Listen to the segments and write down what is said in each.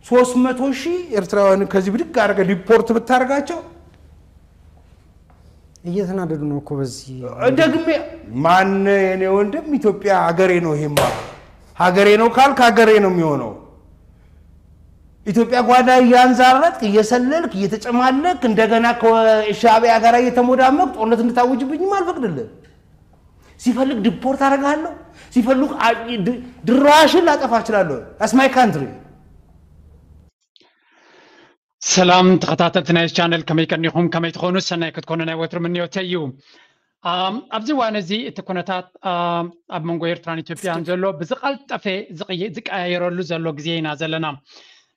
ሶስት መቶ ሺህ ኤርትራውያን ከዚህ ብድግ አድርገህ ዲፖርት ብታደርጋቸው እየተናደዱ ነው እኮ በዚህ ደግሜ ማነ የኔ ወንድም ኢትዮጵያ ሀገሬ ነው። ይሄማ ሀገሬ ነው ካልክ ሀገሬ ነው የሚሆነው። ኢትዮጵያ ጓዳ እያንዛረጥክ እየሰለልክ እየተጨማለክ እንደገና ከሻዕቢያ ጋር እየተሞዳመቅ ጦርነት እንድታውጅብኝም አልፈቅድልህ። ሲፈልግ ዲፖርት አደርግሃለሁ፣ ሲፈልግ ድራሽን ላጠፋ እችላለሁ። That's my country። ሰላም ተኸታተልቲ ናይ ቻነል፣ ከመይ ቀኒኹም? ከመይ ትኾኑ? ሰናይ ክትኮኑ ናይ ወትሩ ምንዮተይ እዩ። ኣብዚ እዋን እዚ እቲ ኩነታት ኣብ መንጎ ኤርትራን ኢትዮጵያን ዘሎ ብዝቐልጠፈ ዝቀያየረሉ ዘሎ ግዜ ኢና ዘለና።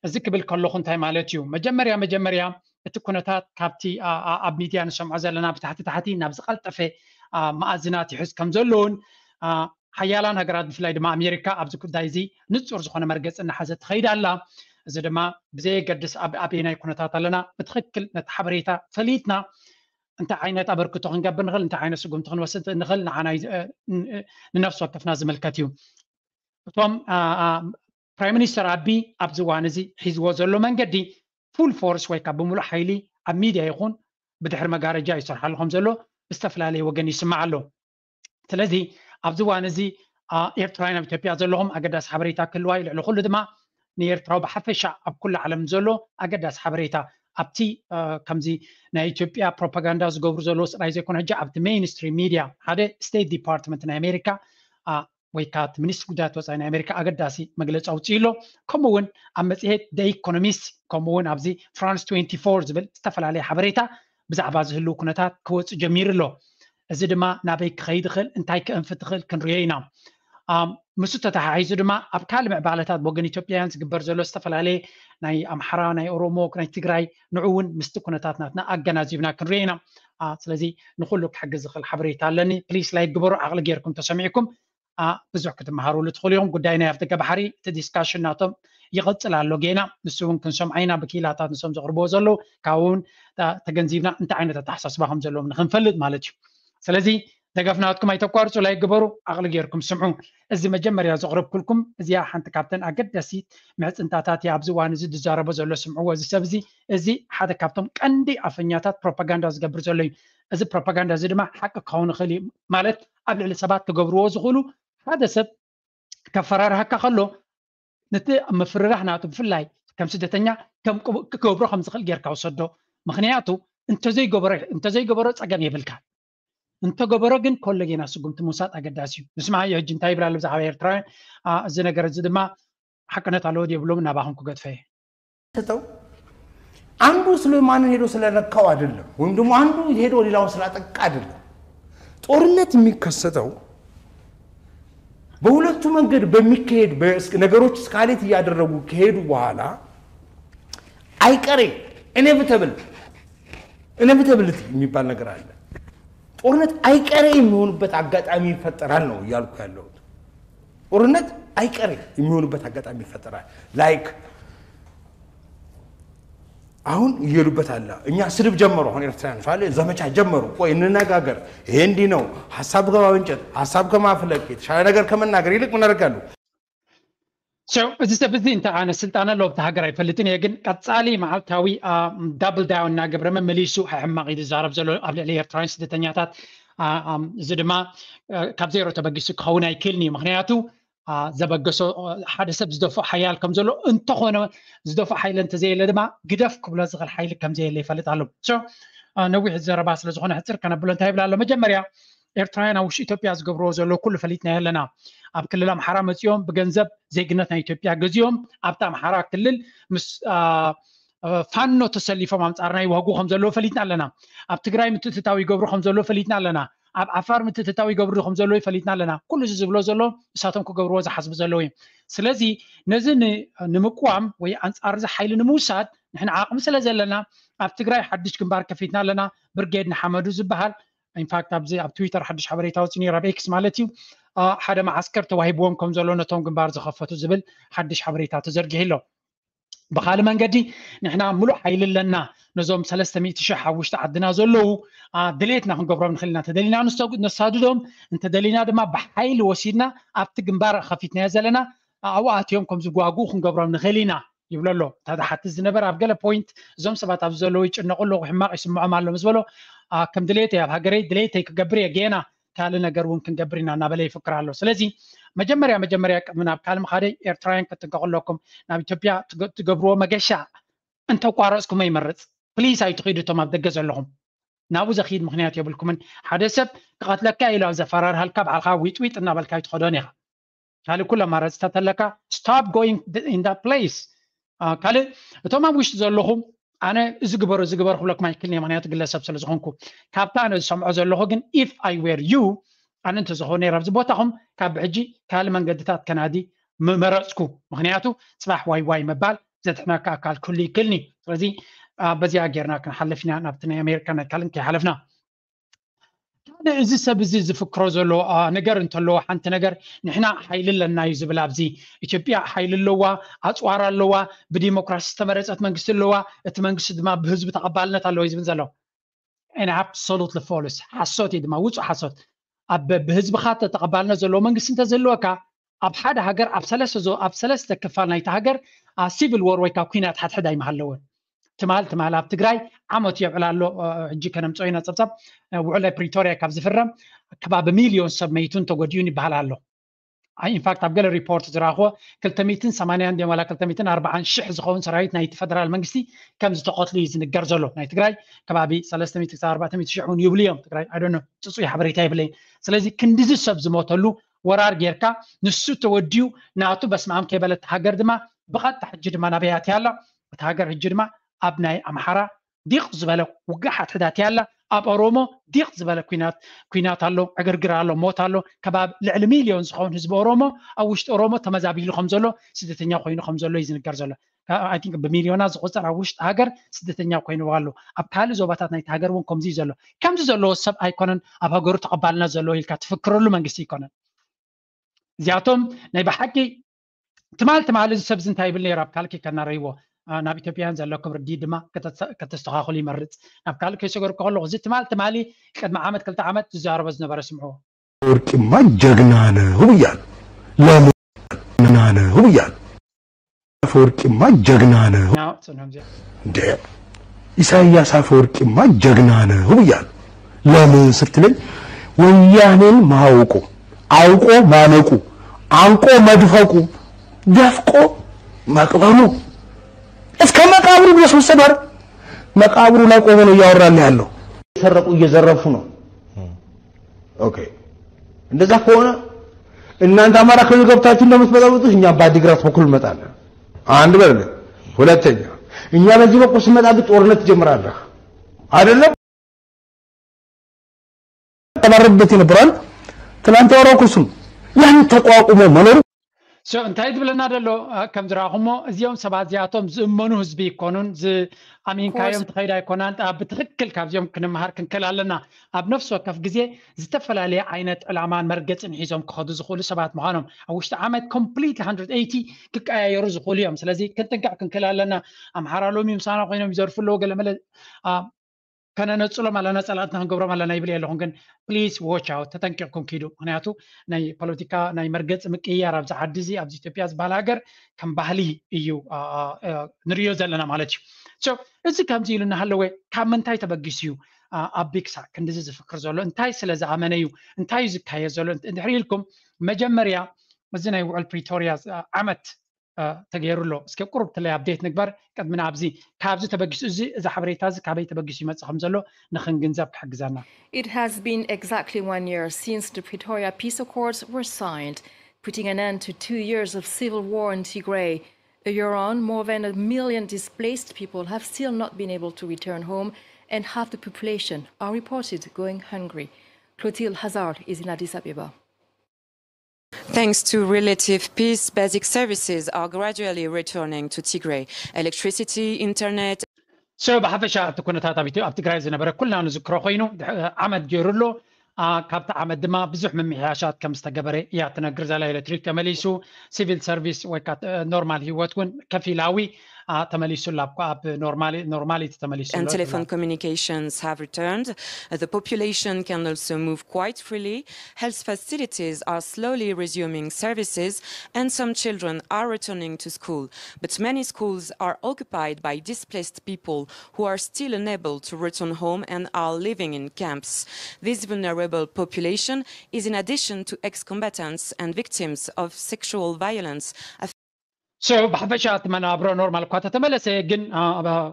እዚ ክብል ከለኹ እንታይ ማለት እዩ? መጀመርያ መጀመርያ እቲ ኩነታት ካብቲ ኣብ ሚድያ ንሰምዖ ዘለና ብታሕቲ ታሕቲ ናብ ዝቐልጠፈ መኣዝናት ይሕዝ ከም ዘለውን ሓያላን ሃገራት ብፍላይ ድማ ኣሜሪካ ኣብዚ ጉዳይ እዚ ንጹር ዝኾነ መርገፂ እናሓዘት ትኸይድ ኣላ። እዚ ድማ ብዘየገድስ ኣብ ኣበየናይ ኩነታት ኣለና ብትኽክል ነቲ ሓበሬታ ፈሊጥና እንታይ ዓይነት ኣበርክቶ ክንገብር ንኽእል፣ እንታይ ዓይነት ስጉምቲ ክንወስድ ንኽእል ንዓና ንነፍሲ ወከፍና ዝምልከት እዩ። እቶም ፕራይም ሚኒስተር ኣቢ ኣብዚ እዋን እዚ ሒዝዎ ዘሎ መንገዲ ፉል ፎርስ ወይ ካብ ብምሉእ ሓይሊ ኣብ ሚድያ ይኹን ብድሕሪ መጋረጃ ይሰርሓሉ ከም ዘሎ ዝተፈላለየ ወገን ይስማዕ ኣሎ። ስለዚ ኣብዚ እዋን እዚ ኤርትራውያን ኣብ ኢትዮጵያ ዘለኹም ኣገዳሲ ሓበሬታ ክህልዋ እዩ። ልዕሊ ኩሉ ድማ ንኤርትራዊ ብሓፈሻ ኣብ ኩሉ ዓለም ዘሎ ኣገዳሲ ሓበሬታ ኣብቲ ከምዚ ናይ ኢትዮጵያ ፕሮፓጋንዳ ዝገብሩ ዘለዉ ጥራይ ዘይኮነ ሕጂ ኣብቲ ሜይንስትሪም ሚድያ ሓደ ስቴት ዲፓርትመንት ናይ ኣሜሪካ ወይ ከዓ እቲ ሚኒስትሪ ጉዳያት ወፃኢ ናይ ኣሜሪካ ኣገዳሲ መግለፂ ኣውፅኡ ኣሎ። ከምኡ እውን ኣብ መፅሄት ደ ኢኮኖሚስት ከምኡ እውን ኣብዚ ፍራንስ ትዌንቲ ፎር ዝብል ዝተፈላለየ ሓበሬታ ብዛዕባ ዝህልው ኩነታት ክወፅእ ጀሚሩ ኣሎ። እዚ ድማ ናበይ ክኸይድ ይኽእል፣ እንታይ ከእንፍት ይኽእል ክንሪኦ ኢና። ምስኡ ተተሓሒዙ ድማ ኣብ ካልእ ምዕባለታት ብወገን ኢትዮጵያውያን ዝግበር ዘሎ ዝተፈላለየ ናይ ኣምሓራ፣ ናይ ኦሮሞ፣ ናይ ትግራይ ንዑ እውን ምስቲ ኩነታት ናትና ኣገናዚብና ክንሪኦ ኢና። ስለዚ ንኩሉ ክሕግዝ ዝኽእል ሓበሬታ ኣለኒ። ፕሊስ ላይክ ግበሩ፣ ዓቕሊ ጌርኩም ተሰሚዕኩም ብዙሕ ክትመሃሩሉ ትኽእሉ ኢኹም። ጉዳይ ናይ ኣፍደገ ባሕሪ እቲ ዲስካሽን ናቶም ይቐፅል ኣሎ ጌና። ንሱ እውን ክንሰምዖ ኢና ብክኢላታት ንሶም ዘቕርብዎ ዘለዉ ካብኡ እውን ተገንዚብና እንታይ ዓይነት ኣተሓሳስባ ከም ዘለዎም ንክንፈልጥ ማለት እዩ። ስለዚ ደገፍ ናትኩም ኣይተቋርፁ፣ ላይክ ግበሩ፣ ዓቕሊ ጌርኩም ስምዑ። እዚ መጀመርያ ዘቕረብኩልኩም እዚኣ ሓንቲ ካብተን ኣገዳሲት ምዕፅንታታት እያ። ኣብዚ እዋን እዚ ዝዛረቦ ዘሎ ስምዕዎ፣ እዚ ሰብ እዚ እዚ ሓደ ካብቶም ቀንዲ ኣፈኛታት ፕሮፓጋንዳ ዝገብር ዘሎ እዩ። እዚ ፕሮፓጋንዳ እዚ ድማ ሓቂ ክኸውን ይኽእል እዩ ማለት ኣብ ልዕሊ ሰባት ክገብርዎ ዝኽእሉ ሓደ ሰብ ከፈራርሃካ ከሎ ነቲ ምፍርራህ ናቱ ብፍላይ ከም ስደተኛ ከም ክገብሮ ከም ዝኽእል ጌርካ ውሰዶ። ምክንያቱ እንተዘይገበሮ ፀገም የብልካ። እንተገበሮ ግን ከሎ ጌና ስጉምቲ ምውሳድ ኣገዳሲ እዩ። ንስማዓዮ ሕጂ እንታይ ይብል ኣሎ ብዛዕባ ኤርትራውያን? እዚ ነገር እዚ ድማ ሓቅነት ኣለዎ ድየብሎም እናባኹም ክገድፈ እየ። አንዱ ስሌማንን ሄዶ ስለነካው አይደለም፣ ወይም ደግሞ አንዱ ሄዶ ሌላውን ስላጠቃ አይደለም። ጦርነት የሚከሰተው በሁለቱ መንገድ በሚካሄድ ነገሮች እስካሌት እያደረጉ ከሄዱ በኋላ አይቀሬ ኢኔቪተብል ኢኔቪተብሊቲ የሚባል ነገር አለ። ጦርነት አይቀሬ የሚሆንበት አጋጣሚ ይፈጠራል ነው እያልኩ ያለሁት። ጦርነት አይቀሬ የሚሆንበት አጋጣሚ ይፈጠራል። ላይክ አሁን እየሄዱበት አለ። እኛ ስድብ ጀመሩ። አሁን ኤርትራውያን ፋለ ዘመቻ ጀመሩ። ቆይ እንነጋገር፣ ይሄ እንዲህ ነው፣ ሀሳብ ከማመንጨት፣ ሀሳብ ከማፍለቅ፣ የተሻለ ነገር ከመናገር ይልቅ ምን ያደርጋሉ? እዚ ሰብ እዚ እንታይ ዓይነት ስልጣን ኣለዎ ኣብቲ ሃገር ኣይፈልጥን እየ፣ ግን ቀፃሊ መዓልታዊ ዳብል ዳውን እናገብረ መመሊሱ ሕማቕ እዩ ዝዛረብ ዘሎ ኣብ ልዕሊ ኤርትራውያን ስደተኛታት። እዚ ድማ ካብ ዜሮ ተበጊሱ ክኸውን ኣይክእልን እዩ። ምክንያቱ ዘበገሶ ሓደ ሰብ ዝደፍኦ ሓያል ከም ዘሎ እንተኾነ ዝደፍኦ ሓይሊ እንተዘየለ ድማ ግደፍ ክብሎ ዝኽእል ሓይሊ ከም ዘየለ ይፈልጥ ኣሎ። ነዊሕ ዘረባ ስለ ዝኾነ ሕፅር ከነብሎ እንታይ ይብል ኣሎ? መጀመርያ ኤርትራውያን ኣብ ውሽጢ ኢትዮጵያ ዝገብርዎ ዘሎ ኩሉ ፈሊጥናዮ ኣለና። ኣብ ክልል ኣምሓራ መፂኦም ብገንዘብ ዜግነት ናይ ኢትዮጵያ ገዚኦም ኣብቲ ኣምሓራ ክልል ምስ ፋኖ ተሰሊፎም ኣንፃርና ይዋግኡ ከም ዘለዉ ፈሊጥና ኣለና። ኣብ ትግራይ ምትእትታው ይገብሩ ከም ዘለዉ ፈሊጥና ኣለና። ኣብ ዓፋር ምትእትታው ይገብሩ ከም ዘለዉ ፈሊጥና ኣለና። ኩሉ እዚ ዝብሎ ዘሎ ንሳቶም ክገብርዎ ዝሓስቡ ዘለዉ እዮም። ስለዚ ነዚ ንምቅዋም ወይ ኣንፃር እዚ ሓይሊ ንምውሳድ ንሕና ዓቕሚ ስለ ዘለና ኣብ ትግራይ ሓድሽ ግንባር ከፊትና ኣለና። ብርጌድ ንሓመዱ ዝበሃል ኢንፋክት ኣብዚ ኣብ ትዊተር ሓድሽ ሓበሬታ ወፂኡ ነይሩ ኣብ ኤክስ ማለት እዩ። ሓደ መዓስከር ተዋሂብዎም ከም ዘሎ ነቶም ግንባር ዝኸፈቱ ዝብል ሓድሽ ሓበሬታ ተዘርጊሑ ኣሎ። ብካልእ መንገዲ ንሕና ሙሉእ ሓይሊ ኣለና ነዞም ሰለስተ ሚእቲ ሽሕ ኣብ ውሽጢ ዓድና ዘለዉ ድሌትና ክንገብሮም ንኽእል ኢና። እንተደሊና ነሳድዶም፣ እንተደሊና ድማ ብሓይሊ ወሲድና ኣብቲ ግንባር ከፊትናዮ ዘለና ኣብኡ ኣትዮም ከም ዝጓጉ ክንገብሮም ንኽእል ኢና ይብሎ ኣሎ። እታ ዝሓትት ዝነበረ ኣብ ገለ ፖይንት እዞም ሰባት ኣብዚ ዘለዉ ይጭነቑ ኣለኹ፣ ሕማቕ ይስምዖም ኣሎ ምስ በሎ፣ ከም ድሌተይ ኣብ ሃገረይ ድሌተይ ክገብር እየ፣ ጌና ካልእ ነገር እውን ክንገብር ኢና እናበለ ይፍክር ኣሎ። ስለዚ መጀመርያ መጀመርያ ቅድሚ ናብ ካልእ ምኻደይ ኤርትራውያን ክትጥንቀቑ ኣለኩም። ናብ ኢትዮጵያ ትገብርዎ መገሻ እንተቋረፅኩም ይመርፅ። ፕሊስ ኣይትኺዱ እቶም ኣብ ደገ ዘለኹም። ናብኡ ዘኽይድ ምኽንያት የብልኩምን። ሓደ ሰብ ክቐትለካ ኢሉ ኣብ ዘፈራርሃልካ ባዕልኻ ዊጥዊጥ እናበልካ ኣይትኸዶን ኢኻ። ካልእ ኩሉ ኣማራፅታት ኣለካ። Stop going in that place። ካልእ እቶም ኣብ ውሽጢ ዘለኹም ኣነ እዚ ግበሩ እዚ ግበሩ ክብለኩም ኣይክልን እየ፣ ምክንያቱ ግለሰብ ስለ ዝኾንኩ። ካብታ ኣነ ዝሰምዖ ዘለኹ ግን if I were you ኣነ እንተዝኸውን ነይረ ኣብዚ ቦታኹም ካብ ሕጂ ካልእ መንገድታት ከናዲ ምመረፅኩ። ምክንያቱ ፅባሕ ዋይ ዋይ ምባል ዘድሕነካ ኣካል ክህሉ ይክእልኒ። ስለዚ በዚኣ ጌርና ክንሓልፍ ኢና ናብቲ ናይ ኣሜሪካ ናይ ካልእ ከይሓለፍና። ካልእ እዚ ሰብ እዚ ዝፍክሮ ዘሎ ነገር እንተለዎ ሓንቲ ነገር ንሕና ሓይሊ ኣለና እዩ ዝብል። ኣብዚ ኢትዮጵያ ሓይሊ ኣለዋ፣ ኣፅዋር ኣለዋ፣ ብዲሞክራሲ ዝተመረፀት መንግስቲ ኣለዋ፣ እቲ መንግስቲ ድማ ብህዝቢ ተቐባልነት ኣለዎ እዩ ዝብል ዘሎ። And absolutely false፣ ሓሶት እዩ ድማ ውፁእ ሓሶት። ኣብ ብህዝብኻ ተተቐባልነት ዘለዎ መንግስቲ እንተዝህልወካ ኣብ ሓደ ሃገር ኣብ ሰለስተ ክፋል ናይቲ ሃገር ሲቪል ወር ወይ ካብ ኩናት ሓድሕድ ኣይምሃለወን። ትማል ትማል ኣብ ትግራይ ዓመት የብዕል ኣሎ። ሕጂ ከነምፅኦ ኢና ፀብፃብ። ውዕል ናይ ፕሪቶሪያ ካብ ዝፍረም ከባቢ ሚልዮን ሰብ መይቱን ተጎዲኡን ይበሃል ኣሎ። ኢንፋክት ኣብ ገለ ሪፖርት ዝረኣኽዎ ክልተ ሚእትን ሰማንያን ድዮም ዋላ ክልተ ሚእትን ኣርባዓን ሽሕ ዝኸውን ሰራዊት ናይቲ ፈደራል መንግስቲ ከም ዝተቐትሉ እዩ ዝንገር ዘሎ። ናይ ትግራይ ከባቢ ሰለስተ ሚእቲ ክሳብ ኣርባዕተ ሚእቲ ሽሕ እውን ይብሉ እዮም። ትግራይ ኣይ ዶንት ኖ፣ ፅፁይ ሓበሬታ የብለይን። ስለዚ ክንድዚ ሰብ ዝሞተሉ ወራር ጌርካ ንሱ ተወዲኡ ናቱ በስመኣም ከይበለት ሃገር ድማ ብቐጥታ ሕጂ ድማ ናበይ ኣትያ ኣላ? እታ ሃገር ሕጂ ድማ ኣብ ናይ ኣምሓራ ዲቕ ዝበለ ውግእ ሓድሕድ ኣትያ ኣላ። ኣብ ኦሮሞ ዲቕ ዝበለ ኩናት ኣሎ፣ ዕግርግር ኣሎ፣ ሞት ኣሎ። ከባቢ ልዕሊ ሚልዮን ዝኸውን ህዝቢ ኦሮሞ ኣብ ውሽጢ ኦሮሞ ተመዛቢሉ ከም ዘሎ፣ ስደተኛ ኮይኑ ከም ዘሎ እዩ ዝንገር ዘሎ። I think ብሚልዮናት ዝቑፀር ኣብ ውሽጢ ሃገር ስደተኛ ኮይኑ ኣሎ። ኣብ ካልእ ዞባታት ናይቲ ሃገር እውን ከምዚ እዩ ዘሎ። ከምዚ ዘለዎ ሰብ ኣይኮነን ኣብ ሃገሩ ተቐባልነት ዘለዎ ኢልካ ትፍክረሉ መንግስቲ ኣይኮነን። እዚኣቶም ናይ ብሓቂ ትማል ትማል እዚ ሰብ እዚ እንታይ ይብል ነይሩ ኣብ ካልኪ ከናረይዎ። ናብ ኢትዮጵያውያን ዘለኩም ርድኢት ድማ ከተስተኻኽሉ ይመርፅ። ናብ ካልእ ከይሰገርኩ ከለኹ እዚ ትማል ትማሊ ቅድሚ ዓመት ክልተ ዓመት ዝዛረቦ ዝነበረ ስምዕዎ። ወርቂማ ጀግና ነው እያሉ ለምን ጀግና ነው እያሉ አፈወርቂማ ጀግና ነው እንደ ኢሳያስ አፈወርቂማ ጀግና ነው እያሉ ለምን ስትለኝ ወያኔን ማወቁ አውቆ ማነቁ አንቆ መድፈቁ ደፍቆ መቅበሩ እስከ መቃብሩ ድረስ ወሰዱ። አይደል? መቃብሩ ላይ ቆሞ ነው እያወራን ያለው። እየሰረቁ እየዘረፉ ነው። ኦኬ፣ እንደዛ ከሆነ እናንተ አማራ ክልል ገብታችሁ እንደምትበጠብጡት እኛ በአዲግራት በኩል እንመጣለን። አንድ በል። ሁለተኛ እኛ በዚህ በኩል ስንመጣ ግን ጦርነት ትጀምራለህ አይደለም? ተባረርበት የነበረዋል። ትናንት ያወራው እኮ እሱ ነው። ያን ተቋቁሞ መኖሩ እንታይ ዝብለና ዘሎ ከም ዝረኣኹሞ እዚኦም ሰባት እዚኣቶም ዝእመኑ ህዝቢ ይኮኑን ዝኣሚንካዮም ትኸይድ ኣይኮናን። ብትክክል ካብዚኦም ክንምሃር ክንክእል ኣለና። ኣብ ነፍሲ ወከፍ ግዜ ዝተፈላለየ ዓይነት ዕላማን መርገፅን ሒዞም ክኸዱ ዝኽእሉ ሰባት ምዃኖም ኣብ ውሽጢ ዓመት ኮምፕሊት ሃንድረድ ኤይቲ ክቀያየሩ ዝኽእሉ እዮም። ስለዚ ክንጥንቀቕ ክንክእል ኣለና። ኣምሓራ ሎሚ ምሳና ኮይኖም ይዘርፉ ኣለዉ ገለመለ ከነነፅሎም ኣለና፣ ፀላእትና ክንገብሮም ኣለና ይብል የለኹን። ግን ፕሊስ ዎች ኣውት፣ ተጠንቂቕኩም ኪዱ። ምክንያቱ ናይ ፖለቲካ ናይ መርገፂ ምቅይያር ኣብዚ ዓዲ እዚ ኣብዚ ኢትዮጵያ ዝበሃል ሃገር ከም ባህሊ እዩ ንሪዮ ዘለና ማለት እዩ። እዚ ከምዚ ኢሉ እናሃለወ ካብ ምንታይ ተበጊሱ እዩ ኣብ ቢክሳ ክንድዚ ዝፍክር ዘሎ? እንታይ ስለ ዝኣመነ እዩ? እንታይ እዩ ዝካየድ ዘሎ? እንድሕሪ ኢልኩም መጀመርያ እዚ ናይ ውዕል ፕሪቶሪያ ዓመት ተገይሩ ኣሎ። እስከ ቁሩብ ትለይ ኣፕዴት ንግበር ቅድሚ ናብዚ ካብዚ ተበጊሱ እዚ እዚ ሓበሬታ እዚ ካበይ ተበጊሱ ይመጽእ ከም ዘሎ ንክንግንዘብ ክሕግዘና። It has been exactly one year since the Pretoria Peace Accords were signed, putting an end to two years of civil war in Tigray. A year on, more than a million displaced people have still not been able to return home, and half the population are reported going hungry. Clotilde Hazard is in Addis Ababa. Thanks to relative peace, basic services are gradually returning to Tigray. Electricity, internet. So ብሓፈሻ እቲ ኩነታት ኣብ ኢትዮ ኣብ ትግራይ ዝነበረ ኩልና ንዝክሮ ኮይኑ ዓመት ገይሩ ኣሎ። ካብቲ ዓመት ድማ ብዙሕ ምምሕያሻት ከም ዝተገበረ እያ ትነግር ዘላ። ኤሌክትሪክ ተመሊሱ፣ ሲቪል ሰርቪስ ወይ ከዓ ኖርማል ህይወት እውን ከፊላዊ ተመሊሱላ፣ ኣብ ኖርማሊቲ ተመሊሱ። And telephone communications have returned. The population can also move quite freely. Health facilities are slowly resuming services, and some children are returning to school. But many schools are occupied by displaced people who are still unable to return home and are living in camps. This vulnerable population is in addition to ex-combatants and victims of sexual violence. So ብሓፈሻ እቲ መነባብሮ ኖርማል እኳ ተተመለሰ፣ ግን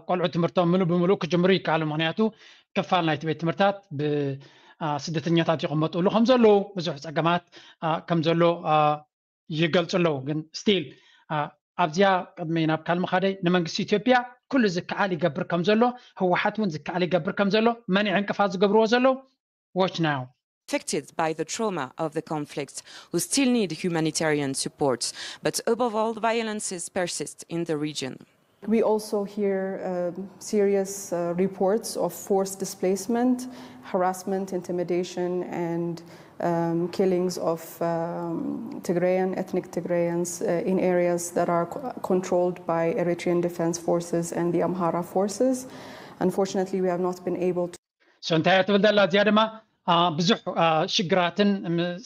ቆልዑ ትምህርቶም ምሉ ብምሉ ክጅምሩ ይከኣሉ። ምክንያቱ ክፋል ናይቲ ቤት ትምህርታት ብስደተኛታት ይቕመጥሉ ከም ዘለዉ፣ ብዙሕ ፀገማት ከም ዘሎ ይገልፁ ኣለዉ። ግን ስቲል ኣብዚኣ ቅድሚ ናብ ካልሚ ካደይ ንመንግስቲ ኢትዮጵያ ኩሉ ዝከኣል ይገብር ከም ዘሎ፣ ህወሓት እውን ዝከኣል ይገብር ከም ዘሎ፣ መን ዕንቅፋት ዝገብርዎ ዘለዉ? Watch now. Affected by the trauma of the conflict, who still need humanitarian support. But above all, violences persist in the region. We also hear um, serious uh, reports of forced displacement, harassment, intimidation, and um, killings of um, Tigrayan, ethnic Tigrayans uh, in areas that are co- controlled by Eritrean Defense Forces and the Amhara forces. Unfortunately, we have not been able to So እንታይ እያ ትብል ዘላ እዚኣ ድማ ብዙሕ ሽግራትን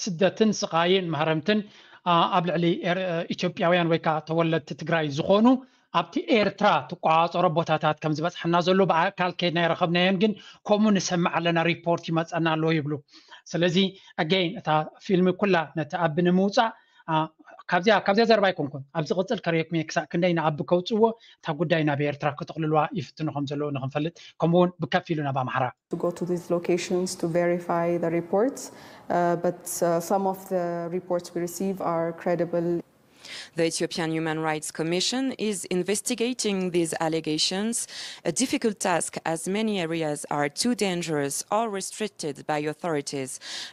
ስደትን ስቓይን ማህረምትን ኣብ ልዕሊ ኢትዮጵያውያን ወይ ከዓ ተወለድቲ ትግራይ ዝኾኑ ኣብቲ ኤርትራ ትቆፃፀሮ ቦታታት ከም ዝበፅሐና ዘሎ ብኣካል ከይድና ይረኸብናየን፣ ግን ከምኡ ንሰምዕ ኣለና፣ ሪፖርት ይመፀና ኣሎ ይብሉ። ስለዚ ኣገይን እታ ፊልም ኩላ ነቲ ኣቢ ንምውፃእ ካብዚኣ ካብዚኣ ዘረባ ኣይኮንኩን፣ ኣብ ዝቕፅል ከርእየኩም እየ ክሳዕ ክንደይ ንኣቢ ከውፅዎ እታ ጉዳይ ናብ ኤርትራ ክጥቕልልዋ ይፍትኑ ከም ዘለዉ ንክንፈልጥ፣ ከምኡ እውን ብከፊሉ ናብ ኣምሓራ። to go to these locations to verify the reports, uh, but uh, some of the reports we receive are credible. The Ethiopian Human Rights Commission is investigating these allegations, a difficult task as many areas are too dangerous or restricted by authorities,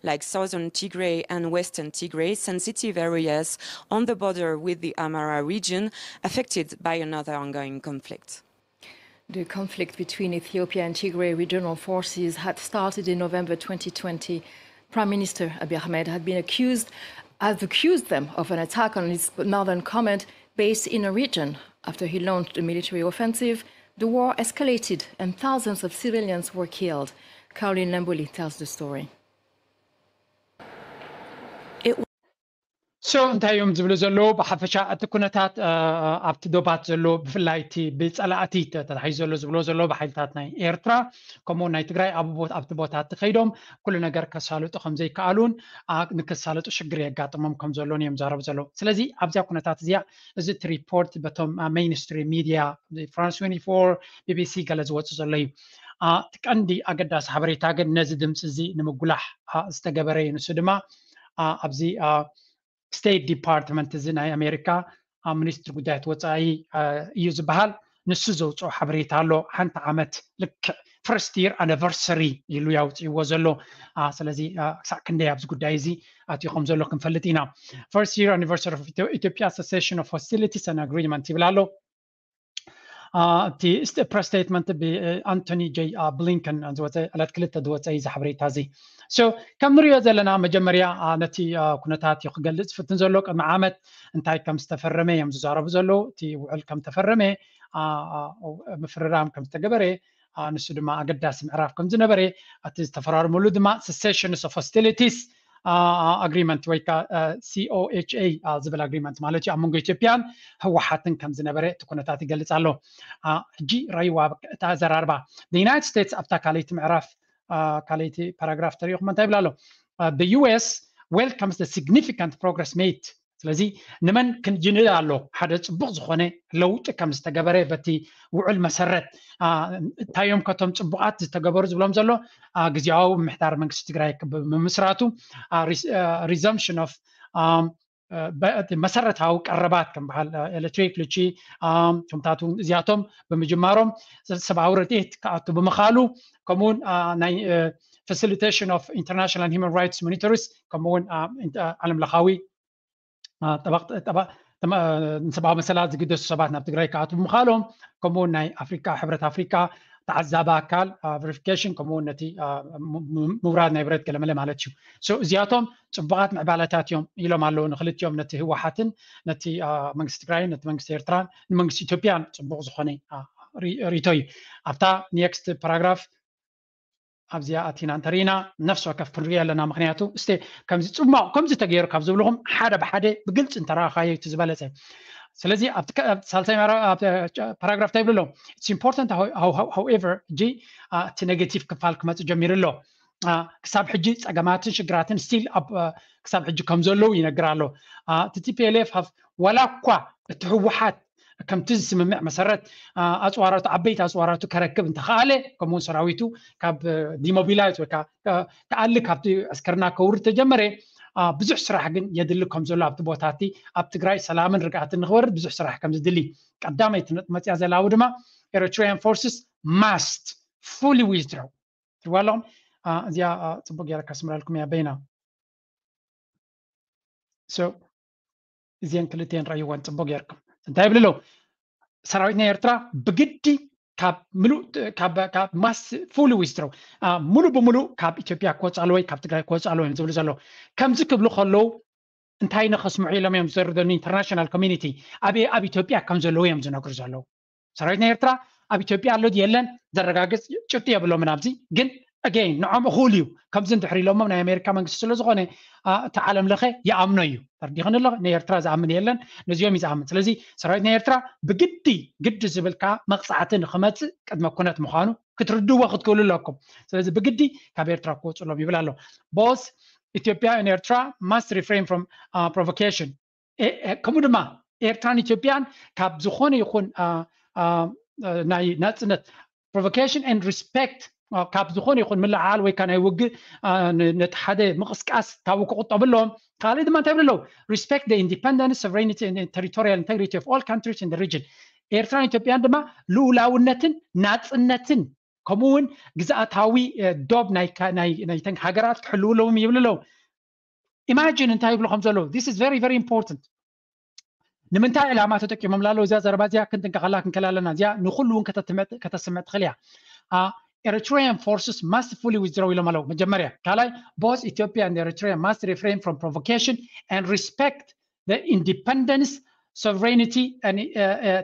like southern Tigray and western Tigray, sensitive areas on the border with the Amhara region affected by another ongoing conflict. The conflict between Ethiopia and Tigray regional forces had started in November twenty twenty. Prime Minister Abiy Ahmed had been accused, had accused them of an attack on his northern command base in a region after he launched a military offensive. The war escalated and thousands of civilians were killed. Caroline Lamboli tells the story. So እንታይ እዮም ዝብሉ ዘለዉ? ብሓፈሻ እቲ ኩነታት ኣብቲ ዶባት ዘሎ ብፍላይ እቲ ብፀላእቲ ተታሒዙ ዘሎ ዝብሎ ዘሎ ብሓይልታት ናይ ኤርትራ ከምኡ ናይ ትግራይ ኣብቲ ቦታ እቲ ከይዶም ኩሉ ነገር ከሳልጡ ከም ዘይከኣሉን ንክሳልጡ ሽግር የጋጥሞም ከም ዘሎን እዮም ዛረቡ ዘለዉ። ስለዚ ኣብዚኣ ኩነታት እዚኣ እዚ እቲ ሪፖርት በቶም ሜይንስትሪም ሚድያ ፍራንስ ቢቢሲ ገለ ዝወፁ ዘሎ እዩ። እቲ ቀንዲ ኣገዳሲ ሓበሬታ ግን ነዚ ድምፂ እዚ ንምጉላሕ ዝተገበረ እዩ። ንሱ ድማ ኣብዚ ስቴት ዲፓርትመንት እዚ ናይ ኣሜሪካ ሚኒስትሪ ጉዳያት ወፃኢ እዩ ዝበሃል። ንሱ ዘውፅኦ ሓበሬታ ኣሎ። ሓንቲ ዓመት ልክዕ ፈርስት ይር ኣኒቨርሰሪ ኢሉ ያውፅእዎ ዘሎ። ስለዚ ክሳዕ ክንደይ ኣብዚ ጉዳይ እዚ ኣትዩ ከም ዘሎ ክንፈልጥ ኢና። ፈርስት ይር ኣኒቨርሰሪ ኢትዮጵያ ሰሴሽን ኦፍ ሆስቲሊቲስ ኣን ኣግሪመንት ይብል ኣሎ። እቲ ፕረስ ስቴትመንት ብኣንቶኒ ጀይ ብሊንከን ዝወፀ ዕለት ክልተ ዝወፀ እዩ እዚ ሓበሬታ እዚ። ከም ንሪኦ ዘለና መጀመርያ ነቲ ኩነታት እዩ ክገልፅ ዝፍትን ዘሎ። ቅድሚ ዓመት እንታይ ከም ዝተፈረመ እዮም ዝዛረቡ ዘለዉ። እቲ ውዕል ከም ተፈረመ፣ ምፍርራም ከም ዝተገበረ፣ ንሱ ድማ ኣገዳሲ ምዕራፍ ከም ዝነበረ እቲ ዝተፈራረሙሉ ድማ ሰሴሽንስ ኦፍ ሆስቲሊቲስ ኣግሪመንት ወይ ከዓ ሲኦኤችኤ ዝብል ኣግሪመንት ማለት እዩ ኣብ መንጎ ኢትዮጵያን ህወሓትን ከም ዝነበረ እቲ ኩነታት ይገልፅ ኣሎ። ሕጂ ረይዋ እታ ዘራርባ ዩናይትድ ስቴትስ ኣብታ ካልኣይቲ ምዕራፍ ካልኣይቲ ፓራግራፍ ተሪኢኹም እንታይ ይብል ኣሎ? The U S welcomes the significant progress made. ስለዚ ንመን ክንጅንእ ኣሎ? ሓደ ፅቡቕ ዝኾነ ለውጢ ከም ዝተገበረ በቲ ውዕል መሰረት እንታይ እዮም ከቶም ፅቡቓት ዝተገበሩ ዝብሎም ዘሎ ግዜያዊ ምምሕዳር መንግስቲ ትግራይ ብምምስራቱ resumption of መሰረታዊ ቀረባት ከም በዓል ኤሌክትሪክ፣ ልቺ፣ ቶምታት እውን እዚኣቶም ብምጅማሮም ሰብኣዊ ረድኤት ክኣቱ ብምኻሉ ከምኡውን ናይ facilitation of international human rights monitors ከምኡውን ዓለም ለኻዊ ንሰብኣዊ መሰላት ዝግደሱ ሰባት ናብ ትግራይ ክኣቱ ብምኻሎም ከምኡውን ናይ ኣፍሪካ ሕብረት ኣፍሪካ ተዓዛቢ ኣካል ቨሪፊኬሽን ከምኡ እውን ነቲ ምውራድ ናይ ብረት ገለመለ ማለት እዩ። እዚኣቶም ፅቡቓት ምዕባለታት እዮም ኢሎም ኣለዉ ንክልቲኦም፣ ነቲ ህወሓትን ነቲ መንግስቲ ትግራይን ነቲ መንግስቲ ኤርትራን ንመንግስቲ ኢትዮጵያን ፅቡቕ ዝኾነ ሪቶ እዩ። ኣብታ ኔክስት ፓራግራፍ ኣብዚኣ ኣቲና እንተሪኢና ነፍሲ ወከፍ ክንሪኦ ኣለና። ምክንያቱ እስተ ከምዚ ፅማቕ ከምዚ ተገይሩ ካብ ዝብልኹም ሓደ ብሓደ ብግልፂ እንተረኣኻዮ እቲ ዝበለፀ። ስለዚ ኣብቲ ሳልሳይ ፓራግራፍ እንታይ ይብሉ ኣለዉ? It's important, however፣ ሕጂ እቲ ኔጌቲቭ ክፋል ክመፅእ ጀሚሩ ኣሎ። ክሳብ ሕጂ ፀገማትን ሽግራትን ስቲል ክሳብ ሕጂ ከም ዘለዉ ይነግር ኣሎ። እቲ ቲፒኤልኤፍ ዋላ እኳ እቲ ህወሓት ከምቲ ዝስምምዕ መሰረት ኣፅዋራቱ ዓበይቲ ኣፅዋራቱ ከረክብ እንተኸኣለ ከምኡውን ሰራዊቱ ካብ ዲሞቢላይዝ ወይ ክኣሊ ካብቲ ዕስክርና ከውርድ ተጀመረ። ብዙሕ ስራሕ ግን የድሊ ከም ዘሎ ኣብቲ ቦታ እቲ ኣብ ትግራይ ሰላምን ርግኣትን ንክወርድ ብዙሕ ስራሕ ከም ዝድሊ ቀዳመይቲ ነጥቢ መፅያ ዘላዊ ድማ Eritrean forces must fully withdraw ትርዋ ኣለኹም። እዚኣ ፅቡቅ ገይረ ከስምረልኩም እያ በይና። እዚአን ክልቲአን ረእይወን ፅቡቅ ጌርኩም። እንታይ ይብል ኣለዉ? ሰራዊት ናይ ኤርትራ ብግዲ ካብ ምሉእ ካብ must fully withdraw ሙሉ ብሙሉ ካብ ኢትዮጵያ ክወፅእ ኣለዎ ወይ ካብ ትግራይ ክወፅእ ኣለዎ እዮም ዝብሉ ዘለዉ። ከምዚ ክብሉ ከለዉ እንታይ ንኸስምዑ ኢሎም እዮም ዝዘርደኑ? ኢንተርናሽናል ኮሚኒቲ ኣብ ኣብ ኢትዮጵያ ከም ዘለዉ እዮም ዝነግሩ ዘለዉ። ሰራዊት ናይ ኤርትራ ኣብ ኢትዮጵያ ኣሎ የለን ዘረጋግፅ ጭብጢ የብሎምን። ኣብዚ ግን ኣገይን ንዖም እኹል እዩ። ከምዚ እንድሕር ኢሎሞም ናይ ኣሜሪካ መንግስቲ ስለ ዝኾነ እቲ ዓለም ለኸ ይኣምኖ እዩ። ተርዲኽን ኣሎ ናይ ኤርትራ ዝኣምን የለን፣ ነዚኦም ይዝኣምን። ስለዚ ሰራዊት ናይ ኤርትራ ብግዲ ግዲ ዝብል ከዓ መቕፃዕቲ ንክመፅእ ቅድመ ኩነት ምዃኑ ክትርድዎ ክትክእሉ ኣለኩም። ስለዚ ብግዲ ካብ ኤርትራ ክወፅሎም ይብል ኣሎ። Both Ethiopia and Eritrea must refrain from provocation ከምኡ ድማ ኤርትራን ኢትዮጵያን ካብ ዝኾነ ይኹን ናይ ናፅነት provocation and respect ካብ ዝኾነ ይኹን ምልዓል ወይ ከዓ ናይ ውግእ ነቲ ሓደ ምቕስቃስ ካብኡ ክቁጠቡ ኣለዎም። ካልእ ድማ እንታይ ይብሉ ኣለዉ? Respect the independence, sovereignty and territorial integrity of all countries in the region። ኤርትራን ኢትዮጵያን ድማ ልኡላውነትን ናፅነትን ከምኡ እውን ግዝኣታዊ ዶብ ናይተን ሃገራት ክሕልዉ ኣለዎም ይብሉ ኣለዉ። ኢማጂን እንታይ ይብሉ ከም ዘለዉ። This is very very important። ንምንታይ ዕላማ ተጠቂሞም ላለው እዚኣ ዘረባ እዚኣ ክንጥንቀቐላ ክንክእል ኣለና። እዚኣ ንኩሉ እውን ከተስምዕ ትኽእል እያ። Eritrean forces must fully withdraw ኢሎም ኣለዉ። መጀመርያ ካልኣይ both Ethiopia and Eritrea must refrain from provocation and respect the independence, sovereignty and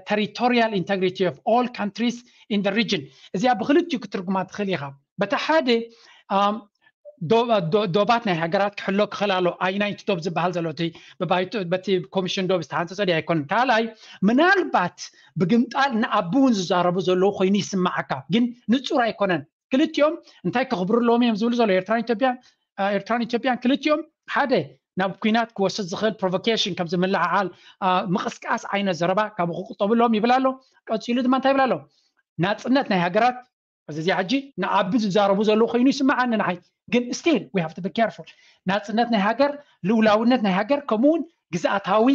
territorial integrity of all countries in the region። እዚኣ ብክልቲኡ ክትርጉማ ትኽእል ኢኻ። በቲ ሓደ ዶባት ናይ ሃገራት ክሕሎ ክኽእል ኣሎ። ኣይናይቲ ዶብ ዝበሃል ዘሎ እቲ በቲ ኮሚሽን ዶብ ዝተሓንፀፀ ድዩ ኣይኮነን። ካልኣይ ምናልባት ብግምጣል ንኣቢ እውን ዝዛረቡ ዘለዉ ኮይኑ ይስማዓካ፣ ግን ንፁር ኣይኮነን። ክልቲኦም እንታይ ከኽብሩ ኣለዎም እዮም ዝብሉ ዘሎ ኤርትራን ኢትዮጵያን ኤርትራን ኢትዮጵያን ክልቲኦም ሓደ ናብ ኩናት ክወስድ ዝኽእል ፕሮቮኬሽን ከምዚ ምልዕዓል ምቕስቃስ ዓይነት ዘረባ ካብ ክቁጠቡ ኣለዎም ይብል ኣሎ። ቀፂሉ ድማ እንታይ ይብል ኣሎ? ናፅነት ናይ ሃገራት እዚ ሕጂ ንኣቢ ዝዛረቡ ዘለዉ ኮይኑ ይስምዓኒ ንዓይ። ግን still we have to be careful። ናፅነት ናይ ሃገር፣ ልኡላውነት ናይ ሃገር ከምኡውን ግዝኣታዊ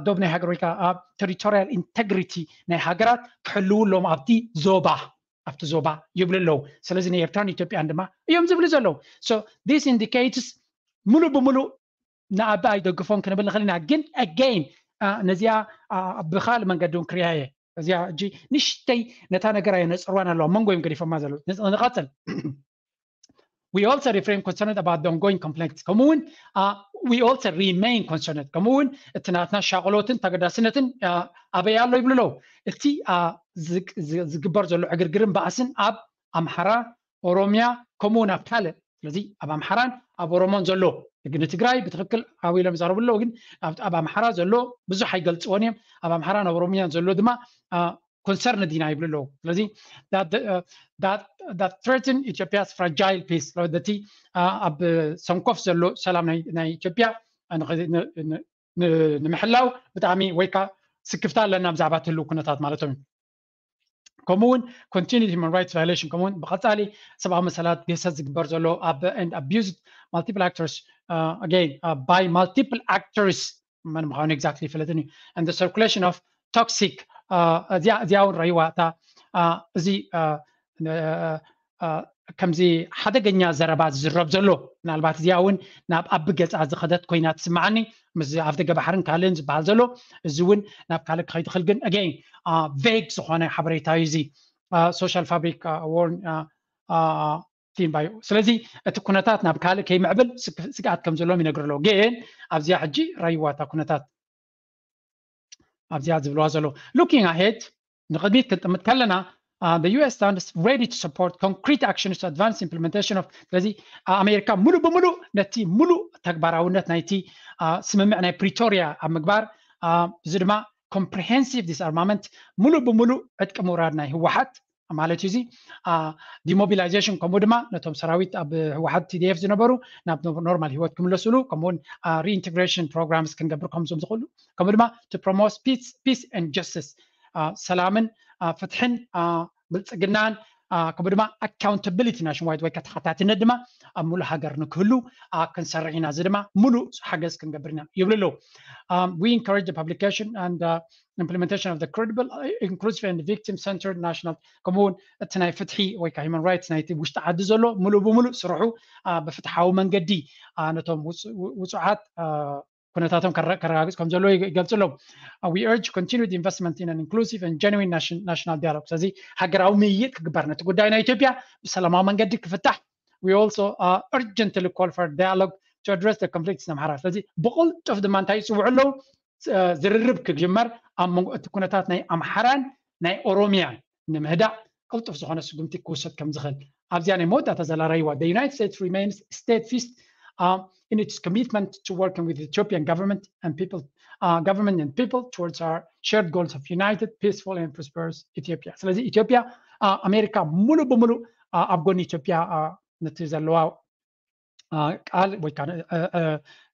ዶብ ናይ ሃገር ወይ ከዓ ቴሪቶሪያል ኢንቴግሪቲ ናይ ሃገራት ክሕልዉ ኣለዎም ኣብቲ ዞባ ኣብቲ ዞባ ይብሉ ኣለዉ። ስለዚ ንኤርትራን ኢትዮጵያን ድማ እዮም ዝብሉ ዘለዉ። So this indicates ሙሉእ ብሙሉእ ንኣቢ ኣይደግፎን ክንብል ንኽእል ኢና። ግን again ነዚኣ ብኻልእ መንገዲ እውን ክሪኣ እየ። እዚኣ ሕጂ ንሽተይ ነታ ነገር ኣየነፅርዋን ኣለዋ። መንጎ እዮም ገዲፎማ ዘለዉ። ንቐፅል። We also refrain concerned about the ongoing conflict. ከምኡ እውን we also remain concerned። ከምኡ እውን እቲ ናትና ሻቕሎትን ተገዳስነትን ኣበይ ኣሎ ይብሉ ኣለዉ። እቲ ዝግበር ዘሎ ዕግርግርን ባእስን ኣብ ኣምሓራ፣ ኦሮሚያ ከምኡ እውን ኣብ ካልእ ስለዚ ኣብ ኣምሓራን ኣብ ኦሮሞን ዘሎ ንትግራይ ብትኽክል ዓው ኢሎም ይዛረቡ ኣለዉ። ግን ኣብ ኣምሓራ ዘሎ ብዙሕ ኣይገልፅዎን እዮም። ኣብ ኣምሓራን ኣብ ኦሮሚያን ዘሎ ድማ ኮንሰርን ዲና ይብሉ ኣለዉ። ስለዚ threaten Ethiopia's fragile peace እቲ ኣብ ሰንኮፍ ዘሎ ሰላም ናይ ኢትዮጵያ ንምሕላው ብጣዕሚ ወይ ከዓ ስክፍታ ኣለና ብዛዕባ ትህልው ኩነታት ማለቶም እዩ። ከምኡ እውን continued human rights violation ከምኡ እውን ብቐፃሊ ሰብኣዊ መሰላት ግህሰት ዝግበር ዘሎ ኣብ and abused multiple actors again by multiple actors መን ምዃኑ exactly ይፈለጥን እዩ and the circulation of toxic እዚኣ እውን ረይዋ እታ እዚ ከምዚ ሓደገኛ ዘረባ ዝዝረብ ዘሎ ምናልባት እዚኣ እውን ናብ ኣቢ ገፃ ዝኸደት ኮይና ትስምዓኒ ምስ ኣፍደገ ባሕርን ካልእን ዝበሃል ዘሎ እዚ እውን ናብ ካልእ ክኸይድ ይኽእል ግን again vague ዝኾነ ሓበሬታ እዩ እዚ social fabric warn team ባዩ። ስለዚ እቲ ኩነታት ናብ ካልእ ከይምዕብል ስግኣት ከም ዘለዎም ይነግሩ ኣለዉ። ግን ኣብዚኣ ሕጂ ራይዋ እታ ኩነታት ኣብዚኣ ዝብልዋ ዘለዉ looking ahead ንቅድሚት ክንጥምት ከለና the U S stands ready to support concrete actions to advance implementation of ስለዚ ኣሜሪካ ሙሉእ ብምሉእ ነቲ ሙሉእ ተግባራውነት ናይቲ ስምምዕ ናይ ፕሪቶሪያ ኣብ ምግባር እዚ ድማ comprehensive disarmament ሙሉእ ብምሉእ ዕጥቂ ምውራድ ናይ ህወሓት ማለት እዩ። እዚ demobilization ከምኡ ድማ ነቶም ሰራዊት ኣብ ህወሓት T D F ዝነበሩ ናብ normal ህይወት ክምለስሉ ከምኡውን reintegration programs ክንገብር ከም ዝኽእሉ ከምኡ ድማ to promote peace and justice ሰላምን ፍትሕን ብልፅግናን ከምኡ ድማ accountability nationwide ወይ ተሓታትነት ድማ ኣብ ሙሉእ ሃገር ንክህሉ ክንሰርሕ ኢና። እዚ ድማ ሙሉእ ሓገዝ ክንገብር ኢና ይብሉ ኣለዉ። We encourage the publication and implementation of the credible inclusive and victim centered national ከምኡ እውን እቲ ናይ ፍትሒ ወይ ከዓ human rights ናይቲ ውሽጢ ዓዲ ዘሎ ሙሉእ ብምሉእ ስርሑ ብፍትሓዊ መንገዲ ነቶም ውፁዓት ኩነታቶም ከረጋግፅ ከም ዘለዎ ይገልፁ ኣለዉ። We urge continued investment in an inclusive and genuine national dialogue ስለዚ ሃገራዊ ምይይጥ ክግበር ነቲ ጉዳይ ናይ ኢትዮጵያ ብሰላማዊ መንገዲ ክፍታሕ We also urgently call for dialogue to address the conflicts in Amhara ስለዚ ብቕልጡፍ ድማ እንታይ ይፅውዑ ኣለዉ ዝርርብ ክጅመር ኣብ መንጎ እቲ ኩነታት ናይ ኣምሓራን ናይ ኦሮሚያን ንምህዳእ ቅልጡፍ ዝኾነ ስጉምቲ ክውሰድ ከም ዝኽእል ኣብዚኣ ናይ መወዳእታ ዘላራይዋ the United States remains steadfast in its commitment to working with Ethiopian government and people government and people towards our shared goals of united peaceful and prosperous Ethiopia ስለዚ ኢትዮጵያ ኣሜሪካ ሙሉእ ብምሉእ ኣብ ጎኒ ኢትዮጵያ ነቲ ዘለዋ ቃል ወይ ከዓ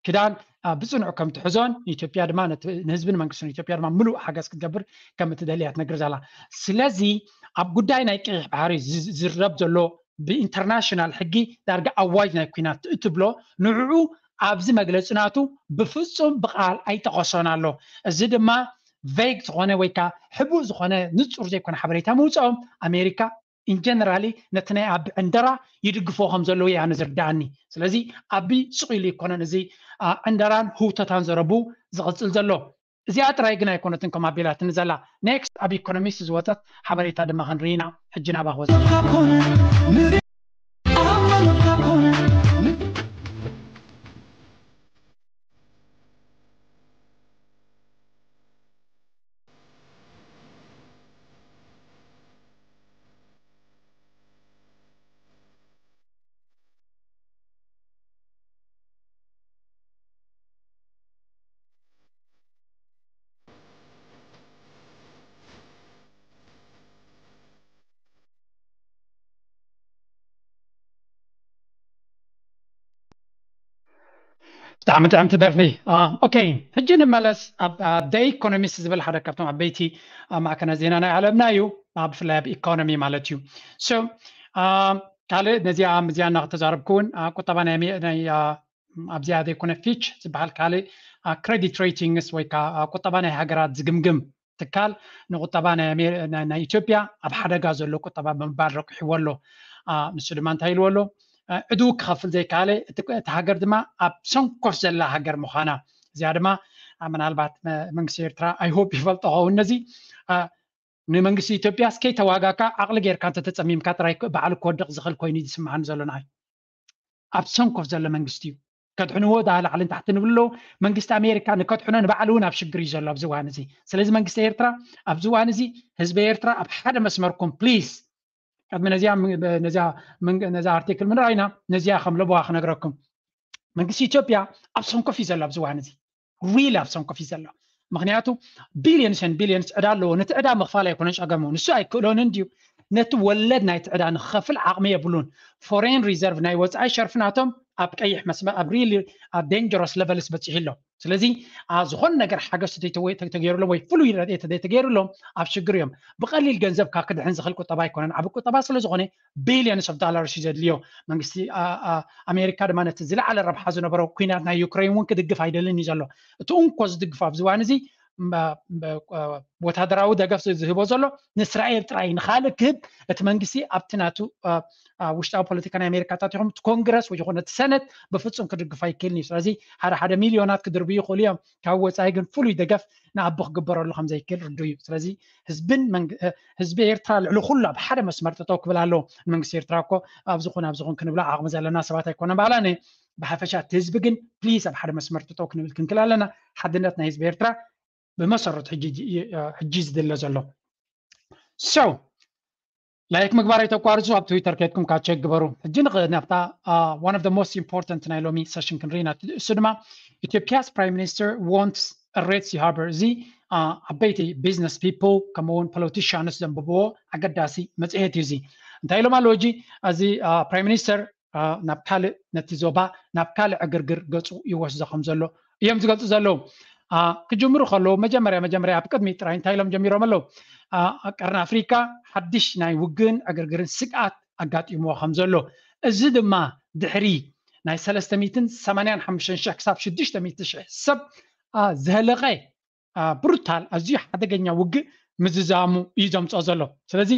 ክዳን ብፅኑዕ ከም ትሕዞን ኢትዮጵያ ድማ ንህዝብን መንግስትን ኢትዮጵያ ድማ ምሉእ ሓገዝ ክትገብር ከም እትደሊ እያ ትነግር ዘላ። ስለዚ ኣብ ጉዳይ ናይ ቀይሕ ባሕሪ ዝረብ ዘሎ ብኢንተርናሽናል ሕጊ ዳርጋ ኣዋጅ ናይ ኩናት እትብሎ ንዕኡ ኣብዚ መግለፂ ናቱ ብፍፁም ብቃል ኣይጠቐሶን ኣሎ። እዚ ድማ vague ዝኾነ ወይ ከዓ ሕቡእ ዝኾነ ንፁር ዘይኮነ ሓበሬታ ምውፅኦም ኣሜሪካ in generally ነቲ ናይ ኣቢ ዕንደራ ይድግፎ ከም ዘለዉ እያ ንዝርዳኣኒ። ስለዚ ኣቢ ስቕ ኢሉ ይኮነን እዚ ዕንደራን ህውተታን ዘረቡ ዝቕፅል ዘሎ። እዚኣ ጥራይ ግን ኣይኮነትን ከም ኣቢላትኒ ዘላ። Next ኣብ ኢኮኖሚስት ዝወፀት ሓበሬታ ድማ ክንርኢ ኢና። ሕጂ ናባኽ ወፂ ብጣዕሚ ጥዕምቲ ደርፊ። ኦኬ፣ ሕጂ ንመለስ ኣብ ኢኮኖሚስት ዝብል ሓደ ካብቶም ዓበይቲ ማዕከናት ዜና ናይ ዓለምና እዩ፣ ብፍላይ ኣብ ኢኮኖሚ ማለት እዩ። ካልእ ነዚኣ ምዚያ እናተዛረብኩ እውን ቁጠባ ናይ ኣብዚኣ ዘይኮነ ፊች ዝበሃል ካልእ credit ratings ወይ ከዓ ቁጠባ ናይ ሃገራት ዝግምግም ትካል ንቁጠባ ናይ ኢትዮጵያ ኣብ ሓደጋ ዘሎ ቁጠባ ብምባል ረቂሕዎ ኣሎ። ንሱ ድማ እንታይ ኢልዎ ኣሎ? ዕድው ክኸፍል ዘይከኣለ እቲ ሃገር ድማ ኣብ ሰንኮፍ ዘላ ሃገር ምዃና እዚኣ ድማ ምናልባት መንግስቲ ኤርትራ I hope ይፈልጦ ኸውን ነዚ ንመንግስቲ ኢትዮጵያ እስከይ ተዋጋካ ዓቕሊ ጌርካ እንተተፀሚምካ ጥራይ በዓሉ ክወድቕ ዝኽእል ኮይኑ ዝስምዓኒ ዘሎ ንዓይ። ኣብ ሰንኮፍ ዘሎ መንግስቲ እዩ። ከድሕንዎ ዳ ላዕልን ታሕትን ይብሉ ኣለዉ። መንግስቲ ኣሜሪካ ንከድሕኖ ንባዕሉ እውን ኣብ ሽግር እዩ ዘሎ ኣብዚ እዋን እዚ። ስለዚ መንግስቲ ኤርትራ ኣብዚ እዋን እዚ ህዝቢ ኤርትራ ኣብ ሓደ መስመርኩም please። ቅድሚ ነዚኣ ነዛ ኣርቲክል ምንራይና ነዚኣ ከም ለበዋ ክነግረኩም። መንግስቲ ኢትዮጵያ ኣብ ሰንኮፍ እዩ ዘሎ ኣብዚ እዋን እዚ። ሪል ኣብ ሰንኮፍ እዩ ዘሎ። ምክንያቱ billions and billions ዕዳ ኣለዎ። ነቲ ዕዳ ምኽፋል ኣይኮነን ጸገሙ፣ ንሱ ኣይክእሎን እንድዩ። ነቲ ወለድ ናይቲ ዕዳ ንክኸፍል ዓቕሚ የብሉን። Foreign reserve ናይ ወጻኢ ሸርፊ ናቶም ኣብ ቀይሕ መስመር ኣብ ሪሊ ኣብ dangerous levels በጺሑ ኣሎ። ስለዚ ዝኾነ ነገር ሓገዝ ተተገይሩሎም ወይ ፍሉይ ረድኤት ተተገይሩሎም ኣብ ሽግር እዮም። ብቐሊል ገንዘብ ካብ ክድሕን ዝኽእል ቁጠባ ኣይኮነን። ዓቢ ቁጠባ ስለ ዝኾነ billions of dollars እዩ ዘድልዮ። መንግስቲ ኣሜሪካ ድማ ነቲ ዝለዓለ ረብሓ ዝነበሮ ኩናት ናይ ዩክሬን እውን ክድግፍ ኣይደልን እዩ ዘሎ። እቲ እንኮ ዝድግፎ ኣብዚ እዋን እዚ ወታደራዊ ደገፍ ዝህቦ ዘሎ ንእስራኤል ጥራይ፣ ንካልእ ክህብ እቲ መንግስቲ ኣብቲ ናቱ ውሽጣዊ ፖለቲካ ናይ ኣሜሪካታት ይኹን እቲ ኮንግረስ ወይ ይኹን እቲ ሰነት ብፍጹም ክድግፍ ኣይክእልን እዩ። ስለዚ ሓደ ሓደ ሚልዮናት ክድርብዩ ይኽእሉ እዮም፣ ካብ ወፃኢ ግን ፍሉይ ደገፍ ንኣቦ ክግበረሉ ከም ዘይክእል ርዱእ እዩ። ስለዚ ህዝብን ህዝቢ ኤርትራ ልዕሊ ኩሉ ኣብ ሓደ መስመር ጠጠው ክብል ኣለዎ። መንግስቲ ኤርትራ እኮ ኣብዚ ኹን ኣብዚ ኹን ክንብሎ ዓቕሚ ዘለና ሰባት ኣይኮነን። ባዕላነ ብሓፈሻ እቲ ህዝቢ ግን ፕሊስ ኣብ ሓደ መስመር ጠጠው ክንብል ክንክል ኣለና። ሓድነት ናይ ህዝቢ ኤርትራ ብመሰረቱ ሕጂ ዝድለ ዘሎ። So ላይክ ምግባር ኣይተቋርፁ። ኣብ ትዊተር ከድኩም ካቸክ ግበሩ። ሕጂ ንኽእድ ናብታ one of the most important ናይ ሎሚ ሰሽን ክንርኢ ኢና። እሱ ድማ ኢትዮጵያስ ፕራይም ሚኒስተር ዋንትስ ሬድ ሲ ሃርበር። እዚ ዓበይቲ ቢዝነስ ፒፕል ከምኡውን ፖለቲሽያንስ ዘንብብዎ ኣገዳሲ መፅሄት እዩ። እዚ እንታይ ኢሎም ኣለዉ? ሕጂ እዚ ፕራይም ሚኒስተር ናብ ካልእ ነቲ ዞባ ናብ ካልእ ዕግርግር ገፁ ይወስዶ ከም ዘሎ እዮም ዝገልፁ ዘለዉ። ክጅምሩ ከለዉ መጀመርያ መጀመርያ ኣብ ቅድሚ ጥራይ እንታይ ኢሎም ጀሚሮም ኣለዉ? ቀርኒ ኣፍሪካ ሓድሽ ናይ ውግእን ዕግርግርን ስግኣት ኣጋጢምዎ ከም ዘሎ፣ እዚ ድማ ድሕሪ ናይ ሰለስተ ሚእትን ሰማንያን ሓሙሽተን ሽሕ ክሳብ ሽዱሽተ ሚእቲ ሽሕ ሰብ ዘህለቐ ብሩታል ኣዝዩ ሓደገኛ ውግእ ምዝዛሙ እዩ ዘምፅኦ ዘሎ። ስለዚ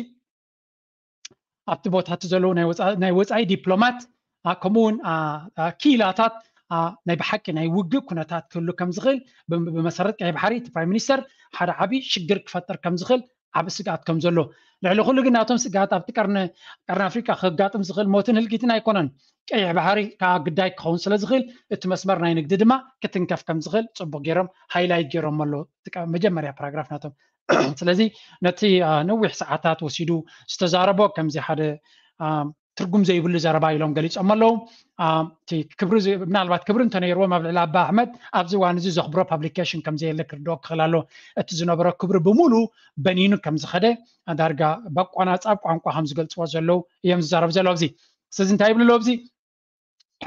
ኣብቲ ቦታ እቲ ዘለዉ ናይ ወፃኢ ዲፕሎማት ከምኡ እውን ክኢላታት ናይ ብሓቂ ናይ ውግእ ኩነታት ክህሉ ከም ዝኽእል ብመሰረት ቀይ ባሕሪ እቲ ፕራይም ሚኒስተር ሓደ ዓብዪ ሽግር ክፈጥር ከም ዝኽእል ዓብ ስግኣት ከም ዘሎ፣ ልዕሊ ኩሉ ግን ናቶም ስግኣት ኣብቲ ቀርኒ ኣፍሪቃ ክጋጥም ዝኽእል ሞትን ህልቂትን ኣይኮነን። ቀይሕ ባሕሪ ከዓ ግዳይ ክኸውን ስለ ዝኽእል እቲ መስመር ናይ ንግዲ ድማ ክትንከፍ ከም ዝኽእል ፅቡቅ ገይሮም ሃይላይት ገይሮም ኣሎ መጀመርያ ፓራግራፍ ናቶም። ስለዚ ነቲ ነዊሕ ሰዓታት ወሲዱ ዝተዛረቦ ከምዚ ሓደ ትርጉም ዘይብሉ ዘረባ ኢሎም ገሊፆም ኣለዉ። ምናልባት ክብሪ እንተነይርዎም ኣብ ልዕሊ ኣባ ኣሕመድ ኣብዚ እዋን እዚ ዘኽብሮ ፓብሊኬሽን ከምዘየለ ክርድኦ ክኽእል ኣለዎ። እቲ ዝነበሮ ክብሪ ብምሉ በኒኑ ከም ዝኸደ ዳርጋ በቋናፃብ ቋንቋ ከም ዝገልፅዎ ዘለዉ እዮም ዝዛረቡ ዘለዉ። ኣብዚ ስለዚ እንታይ ይብሉ ኣለዉ? ኣብዚ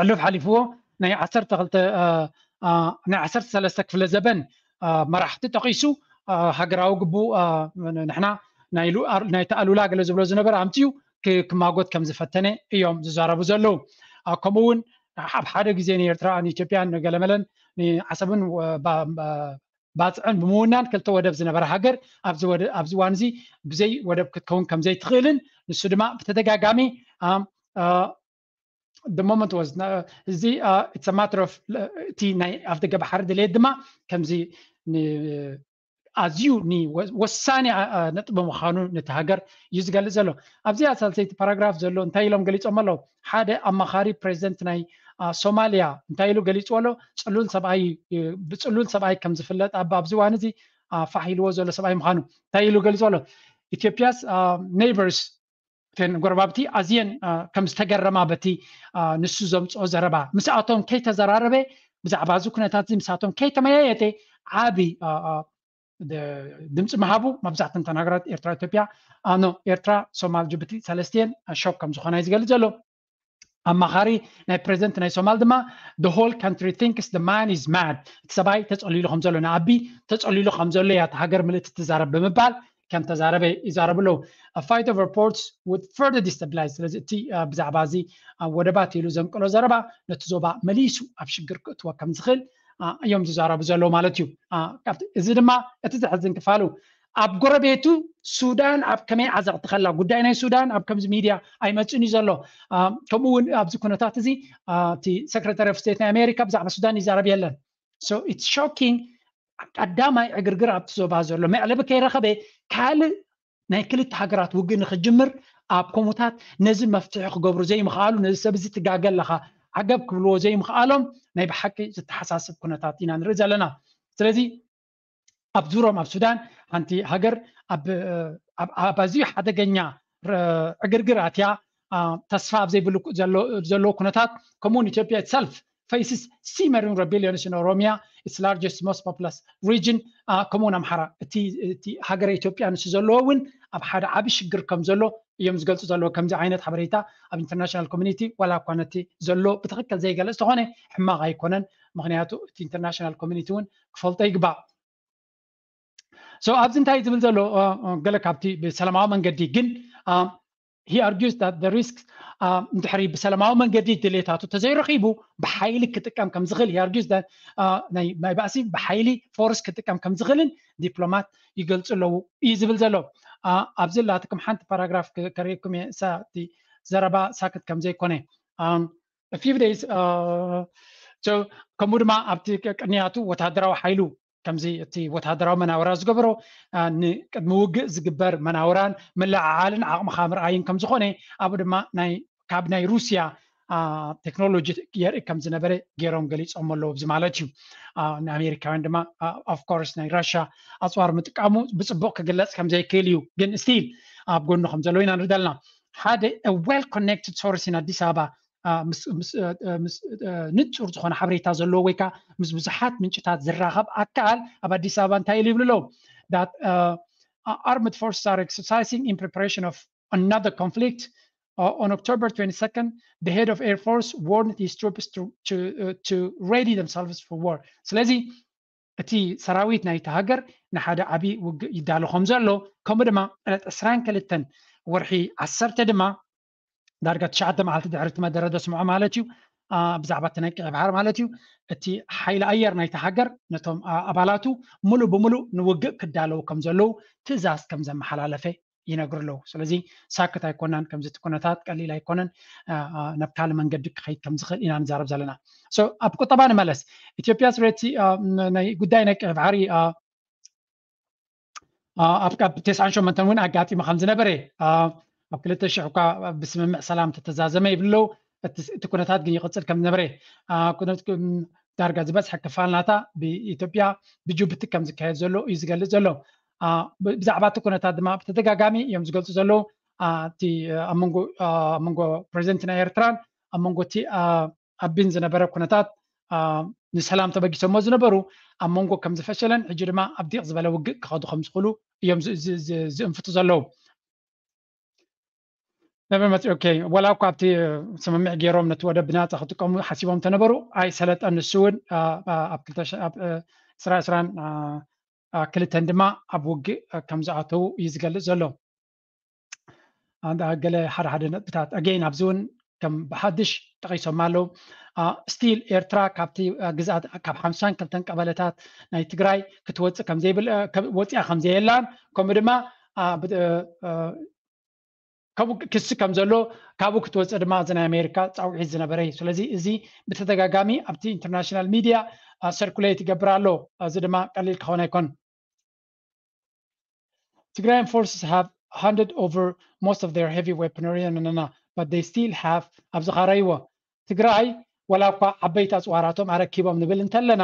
ሕሉፍ ሓሊፍዎ ናይ ዓሰርተ ክልተ ናይ ዓሰርተ ሰለስተ ክፍለ ዘበን መራሕቲ ጠቒሱ ሃገራዊ ግቡእ ንሕና ናይቲ ኣሉላ ገለ ዝብሎ ዝነበረ ኣምፅኡ ክማጎት ከም ዝፈተነ እዮም ዝዛረቡ ዘለዉ። ከምኡ እውን ኣብ ሓደ ግዜ ንኤርትራ ንኢትዮጵያን ገለመለን ንዓሰብን ባፅዕን ብምውናን ክልተ ወደብ ዝነበረ ሃገር ኣብዚ እዋን እዚ ብዘይ ወደብ ክትከውን ከም ዘይትኽእልን ንሱ ድማ ብተደጋጋሚ the moment was እዚ it's a matter of እቲ ናይ ኣፍ ደገ ባሕሪ ድሌት ድማ ከምዚ ኣዝዩ ወሳኒ ነጥቢ ምዃኑ ነቲ ሃገር እዩ ዝገልጽ ዘሎ። ኣብዚኣ ሳልሰይቲ ፓራግራፍ ዘሎ እንታይ ኢሎም ገሊጾም ኣለዉ? ሓደ ኣማኻሪ ፕሬዚደንት ናይ ሶማልያ እንታይ ኢሉ ገሊጽዎ ኣሎ? ጽሉል ሰብኣይ ብጽሉል ሰብኣይ ከም ዝፍለጥ ኣብ ኣብዚ እዋን እዚ ፋሕ ኢልዎ ዘሎ ሰብኣይ ምዃኑ እንታይ ኢሉ ገሊጽዎ ኣሎ? ኢትዮጵያስ ኔይበርስ እተን ጎረባብቲ ኣዝየን ከም ዝተገረማ በቲ ንሱ ዘምፅኦ ዘረባ ምስኣቶም ከይተዘራረበ ብዛዕባ እዚ ኩነታት እዚ ምስኣቶም ከይተመያየጠ ዓቢ ድምፂ ምሃቡ መብዛሕተን ተናገራት ኤርትራ ኢትዮጵያ ኣኖ ኤርትራ ሶማል ጅቡቲ ሰለስቲየን ሾክ ከም ዝኾና እዩ ዝገልፅ ዘሎ። ኣማኻሪ ናይ ፕሬዚደንት ናይ ሶማል ድማ the whole country thinks the man is mad፣ እቲ ሰብኣይ ተፀሊሉ ከም ዘሎ ንኣቢ ተፀሊሉ ከም ዘሎ እያ እቲ ሃገር ምልእቲ ትዛረብ ብምባል ከም ተዛረበ ይዛረቡ ኣለዉ። A fight over ports would further destabilize። ስለዚ እቲ ብዛዕባ እዚ ወደባት ኢሉ ዘንቀሎ ዘረባ ነቲ ዞባ መሊሱ ኣብ ሽግር ክእትዎ ከም ዝኽእል እዮም ዝዛረቡ ዘለዉ ማለት እዩ። እዚ ድማ እቲ ዘሕዝን ክፋሉ ኣብ ጎረቤቱ ሱዳን ኣብ ከመይ ዓዘቕቲ ከላ ጉዳይ ናይ ሱዳን ኣብ ከምዚ ሚድያ ኣይመፅእን እዩ ዘሎ። ከምኡ እውን ኣብዚ ኩነታት እዚ እቲ ሰክረታሪ ኦፍ ስቴት ናይ ኣሜሪካ ብዛዕባ ሱዳን ይዛረብ የለን። So it's shocking። ቀዳማይ ዕግርግር ኣብቲ ዞባ ዘሎ መዕለቢ ከይረኸበ ካልእ ናይ ክልተ ሃገራት ውግእ ንክጅምር ኣብ ኮሙታት ነዚ መፍትሒ ክገብሩ ዘይምኽኣሉ ነዚ ሰብ እዚ ትጋገ ኣለኻ ዓገብ ክብልዎ ዘይምኽኣሎም ናይ ብሓቂ ዝተሓሳስብ ኩነታት ኢና ንርኢ ዘለና። ስለዚ ኣብ ዙሮም ኣብ ሱዳን ሓንቲ ሃገር ኣብ ኣዝዩ ሓደገኛ ዕግርግር ኣትያ ተስፋ ኣብ ዘይብሉ ዘለዉ ኩነታት ከምኡውን ኢትዮጵያ itself faces simmering rebellions in Oromia, its largest most populous region። ከምኡውን ኣምሓራ እቲ ሃገረ ኢትዮጵያ ንሱ ዘለዎ እውን ኣብ ሓደ ዓቢ ሽግር ከም ዘሎ እዮም ዝገልፁ ዘለዉ። ከምዚ ዓይነት ሓበሬታ ኣብ ኢንተርናሽናል ኮሚኒቲ ዋላ እኳ ነቲ ዘሎ ብትኽክል ዘይገለፅ ተኾነ ሕማቕ ኣይኮነን። ምክንያቱ እቲ ኢንተርናሽናል ኮሚኒቲ እውን ክፈልጦ ይግባእ። So ኣብዚ እንታይ ዝብል ዘሎ ገለ ካብቲ ብሰላማዊ መንገዲ ግን he argues that the risks እንድሕሪ ብሰላማዊ መንገዲ ድሌታቱ ተዘይረኺቡ ብሓይሊ ክጥቀም ከም ዝኽእል he argues that ናይ ባእሲ ብሓይሊ ፎርስ ክጥቀም ከም ዝኽእልን ዲፕሎማት ይገልፁ ኣለዉ እዩ ዝብል ዘሎ። ኣብዚ ላትኩም ሓንቲ ፓራግራፍ ከርእየኩም እየ፣ ዘረባ ሳክት ከም ዘይኮነ። A few days ከምኡ ድማ ኣብቲ ቅንያቱ ወታደራዊ ሓይሉ ከምዚ እቲ ወታደራዊ መናውራ ዝገበሮ ንቅድሚ ውግእ ዝግበር መናውራን ምልዕዓልን ዓቕምኻ ምርኣይን ከም ዝኾነ ኣብኡ ድማ ናይ ካብ ናይ ሩስያ ቴክኖሎጂ የርኢ ከም ዝነበረ ገይሮም ገሊፆም ኣለዉ። እዚ ማለት እዩ ንኣሜሪካውያን ድማ ኦፍኮርስ ናይ ራሻ ኣፅዋር ምጥቃሙ ብፅቡቅ ክግለፅ ከም ዘይክእል እዩ፣ ግን ስቲል ኣብ ጎኑ ከም ዘለዉ ኢና ንርኢ ዘለና። ሓደ well connected source in ኣዲስ ኣበባ ንፁር ዝኾነ ሓበሬታ ዘለዎ ወይ ከዓ ምስ ብዙሓት ምንጭታት ዝራኸብ ኣካል ኣብ ኣዲስ ኣበባ እንታይ ኢሉ ይብሉ ኣለዉ? That armed forces are exercising in preparation of another conflict. On October twenty-second, the head of Air Force warned his troops to, to, uh, to ready themselves for war. ስለዚ እቲ ሰራዊት ናይቲ ሃገር ንሓደ ዓብዪ ውግእ ይዳሎ ከም ዘሎ ከምኡ ድማ ዕለት ዕስራን ክልተን ወርሒ ዓሰርተ ድማ ዳርጋ ትሽዓተ መዓልቲ ድሕሪ እቲ መደረ ዘስምዖ ማለት እዩ። ብዛዕባ እቲ ናይ ቀይ ባሕሪ ማለት እዩ። እቲ ሓይሊ ኣየር ናይቲ ሃገር ነቶም ኣባላቱ ሙሉእ ብሙሉእ ንውግእ ክዳለዉ ከም ዘለዉ ትእዛዝ ከም ዘመሓላለፈ ይነግሩ ኣለዉ። ስለዚ ሳክት ኣይኮናን፣ ከምዚ እቲ ኩነታት ቀሊል ኣይኮነን፣ ናብ ካልእ መንገዲ ክኸይድ ከም ዝኽእል ኢና ንዛረብ ዘለና። ኣብ ቁጠባ ንመለስ። ኢትዮጵያ ስረቲ ናይ ጉዳይ ናይ ቀይ ባሕሪ ኣብ ተስዓን ሸሞንተን እውን ኣጋጢሙ ከም ዝነበረ ኣብ ክልተ ሽሕ እኳ ብስምምዕ ሰላም ተተዛዘመ ይብሉ ኣለዉ። እቲ ኩነታት ግን ይቕፅል ከም ዝነበረ ዳርጋ ዝበዝሐ ክፋል ናታ ብኢትዮጵያ ብጅቡቲ ከም ዝካየድ ዘሎ እዩ ዝገልፅ ዘሎ። ብዛዕባ እቲ ኩነታት ድማ ብተደጋጋሚ እዮም ዝገልፁ ዘለዉ። እቲ ኣብ መንጎ ፕሬዚደንት ናይ ኤርትራን ኣብ መንጎ እቲ ኣቢን ዝነበረ ኩነታት ንሰላም ተበጊሶሞ ዝነበሩ ኣብ መንጎ ከም ዝፈሸለን ሕጂ ድማ ኣብ ዲቕ ዝበለ ውግእ ክኸዱ ከም ዝኽእሉ እዮም ዝእንፍቱ ዘለዉ። ነበር መፅኡ ኦኬ፣ ወላ እኳ ኣብቲ ስምምዕ ገይሮም ነቲ ወደብ ብናፃ ክጥቀሙ ሓሲቦም ተነበሩ ኣይሰለጠን። ንሱ እውን ኣብ ዕስራ ዕስራን ክልተን ድማ ኣብ ውግእ ከም ዝኣተዉ እዩ ዝገልፅ ዘሎ። ገለ ሓደ ሓደ ነጥብታት ኣገይን ኣብዚ እውን ከም ብሓድሽ ጠቒሶም ኣለዉ። ስቲል ኤርትራ ካብቲ ግዝኣት ካብ ሓምሳን ክልተን ቀበለታት ናይ ትግራይ ክትወፅእ ከም ዘይብል ወፂኣ ከም ዘየላን ከምኡ ድማ ከምኡ ክሲ ከም ዘሎ ካብኡ ክትወፅእ ድማ እዚ ናይ ኣሜሪካ ፃውዒት ዝነበረ እዩ። ስለዚ እዚ ብተደጋጋሚ ኣብቲ ኢንተርናሽናል ሚድያ ሰርኩሌት ይገብር ኣሎ። እዚ ድማ ቀሊል ክኸውን ኣይኮን። Tigrayan forces have handed over most of their heavy weaponry and but they still have ኣብዚ ካረይዎ ትግራይ ወላ እኳ ዓበይቲ ኣፅዋራቶም ኣረኪቦም ንብል እንተለና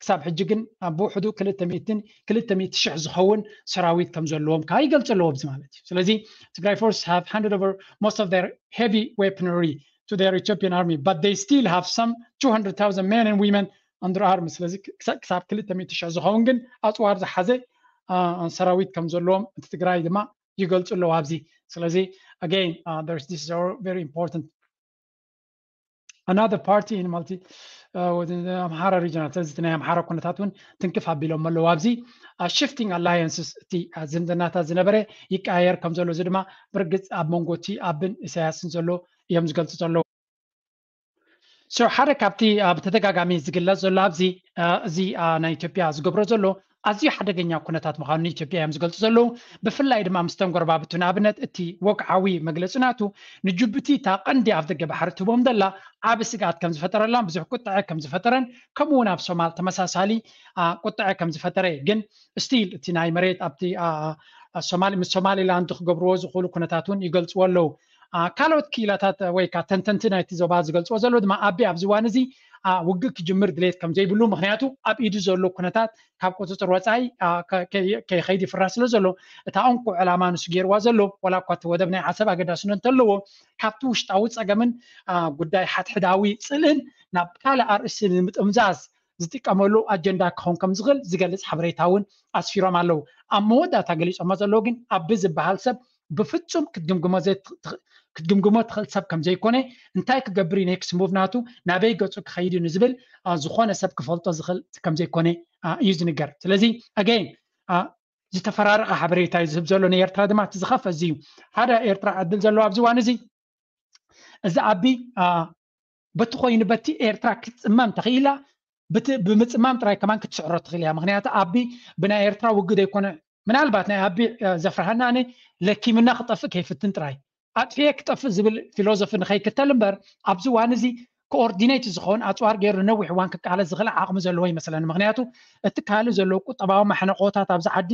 ክሳብ ሕጂ ግን ኣብ ብውሕዱ ክልተ ሚእትን ክልተ ሚእቲ ሽሕ ዝኸውን ሰራዊት ከም ዘለዎም ከዓ ይገልፁ ኣለዎ ኣብዚ ማለት እዩ። ስለዚ ትግራይ forces have handed over most of their heavy weaponry to their Ethiopian army but they still have some two hundred thousand men and women under arms። ስለዚ ክሳብ ክልተ ሚእቲ ሽሕ ዝኸውን ግን ኣፅዋር ዝሓዘ ሰራዊት ከም ዘለዎም እቲ ትግራይ ድማ ይገልፁ ኣለዉ ኣብዚ። ስለዚ again this is very important. Another party in multi ኣምሓራ region ስለዚ ናይ ኣምሓራ ኩነታት እውን ትንክፍ ኣቢሎም ኣለዉ ኣብዚ። Shifting alliances እቲ ዝምድናታት ዝነበረ ይቀያየር ከም ዘሎ እዚ ድማ ብርግፅ ኣብ መንጎ እቲ ኣብን ኢሳያስን ዘሎ እዮም ዝገልፁ ዘለዉ። So ሓደ ካብቲ ብተደጋጋሚ ዝግለፅ ዘሎ ኣብዚ እዚ ናይ ኢትዮጵያ ዝገብሮ ዘሎ ኣዝዩ ሓደገኛ ኩነታት ምዃኑ ንኢትዮጵያ እዮም ዝገልፁ ዘለዉ። ብፍላይ ድማ ምስተን ጎረባብቱ ንኣብነት እቲ ወግዓዊ መግለፂ ናቱ ንጅቡቲ እታ ቀንዲ ኣብ ደገ ባሕሪ ትህቦም ዘላ ዓብ ስግኣት ከም ዝፈጠረላን ብዙሕ ቁጥዐ ከም ዝፈጠረን ከምኡ እውን ኣብ ሶማል ተመሳሳሊ ቁጥዐ ከም ዝፈጠረ ግን ስቲል እቲ ናይ መሬት ኣብቲ ሶማሊ ምስ ሶማሊላንድ ክገብርዎ ዝኽእሉ ኩነታት እውን ይገልፅዎ ኣለዉ። ካልኦት ክኢላታት ወይ ከዓ ተንተንቲ ናይቲ ዞባ ዝገልፅዎ ዘለዉ ድማ ኣቢ ኣብዚ እዋን እዚ ውግእ ክጅምር ድሌት ከም ዘይብሉ ምክንያቱ ኣብ ኢዱ ዘሎ ኩነታት ካብ ቁፅፅር ወፃኢ ከይኸይድ ይፍራሕ ስለ ዘሎ እታ እንቁ ዕላማ ንሱ ገይርዋ ዘሎ ዋላ እኳ እቲ ወደብ ናይ ዓሰብ ኣገዳስነት እንተለዎ ካብቲ ውሽጣዊ ፀገምን ጉዳይ ሓድሕዳዊ ፅልእን ናብ ካልእ ኣርእስቲ ንምጥምዛዝ ዝጥቀመሉ ኣጀንዳ ክኸውን ከም ዝኽእል ዝገልፅ ሓበሬታ እውን ኣስፊሮም ኣለዉ። ኣብ መወዳእታ ገሊፆሞ ዘለዉ ግን ኣቢ ዝበሃል ሰብ ብፍፁም ክትግምግሞ ክትግምግሞ ትኽእል ሰብ ከም ዘይኮነ እንታይ ክገብር እዩ ኔክስት ሙቭ ናቱ ናበይ ገፁ ክኸይድ እዩ ንዝብል ዝኾነ ሰብ ክፈልጦ ዝኽእል ከም ዘይኮነ እዩ ዝንገር። ስለዚ ኣገይን ዝተፈራረቐ ሓበሬታ እዩ ዝህብ ዘሎ። ንኤርትራ ድማ እቲ ዝኸፍአ እዚ እዩ። ሓደ ኤርትራ ዕድል ዘለዎ ኣብዚ እዋን እዚ፣ እዚ ኣቢ በቲ ኮይኑ በቲ ኤርትራ ክትፅመም ተኽኢላ፣ ብምፅማም ጥራይ ከማን ክትስዕሮ ትኽእል እያ። ምክንያቱ ኣቢ ብናይ ኤርትራ ውግእ ዘይኮነ፣ ምናልባት ናይ ኣቢ ዘፍርሃና ኣነ ለኪምና ክጠፍእ ከይፍትን ጥራይ፣ ኣጥፍኤ ክጠፍእ ዝብል ፊሎዞፊ ንኸይክተል እምበር፣ ኣብዚ እዋን እዚ ኮኦርዲኔት ዝኸውን ኣፅዋር ገይሩ ንነዊሕ እዋን ክቃለስ ዝኽእል ዓቕሚ ዘለዎ ይመስለኒ። ምክንያቱ እቲ ካልእ ዘሎ ቁጠባዊ ማሕነቆታት ኣብዚ ዓዲ፣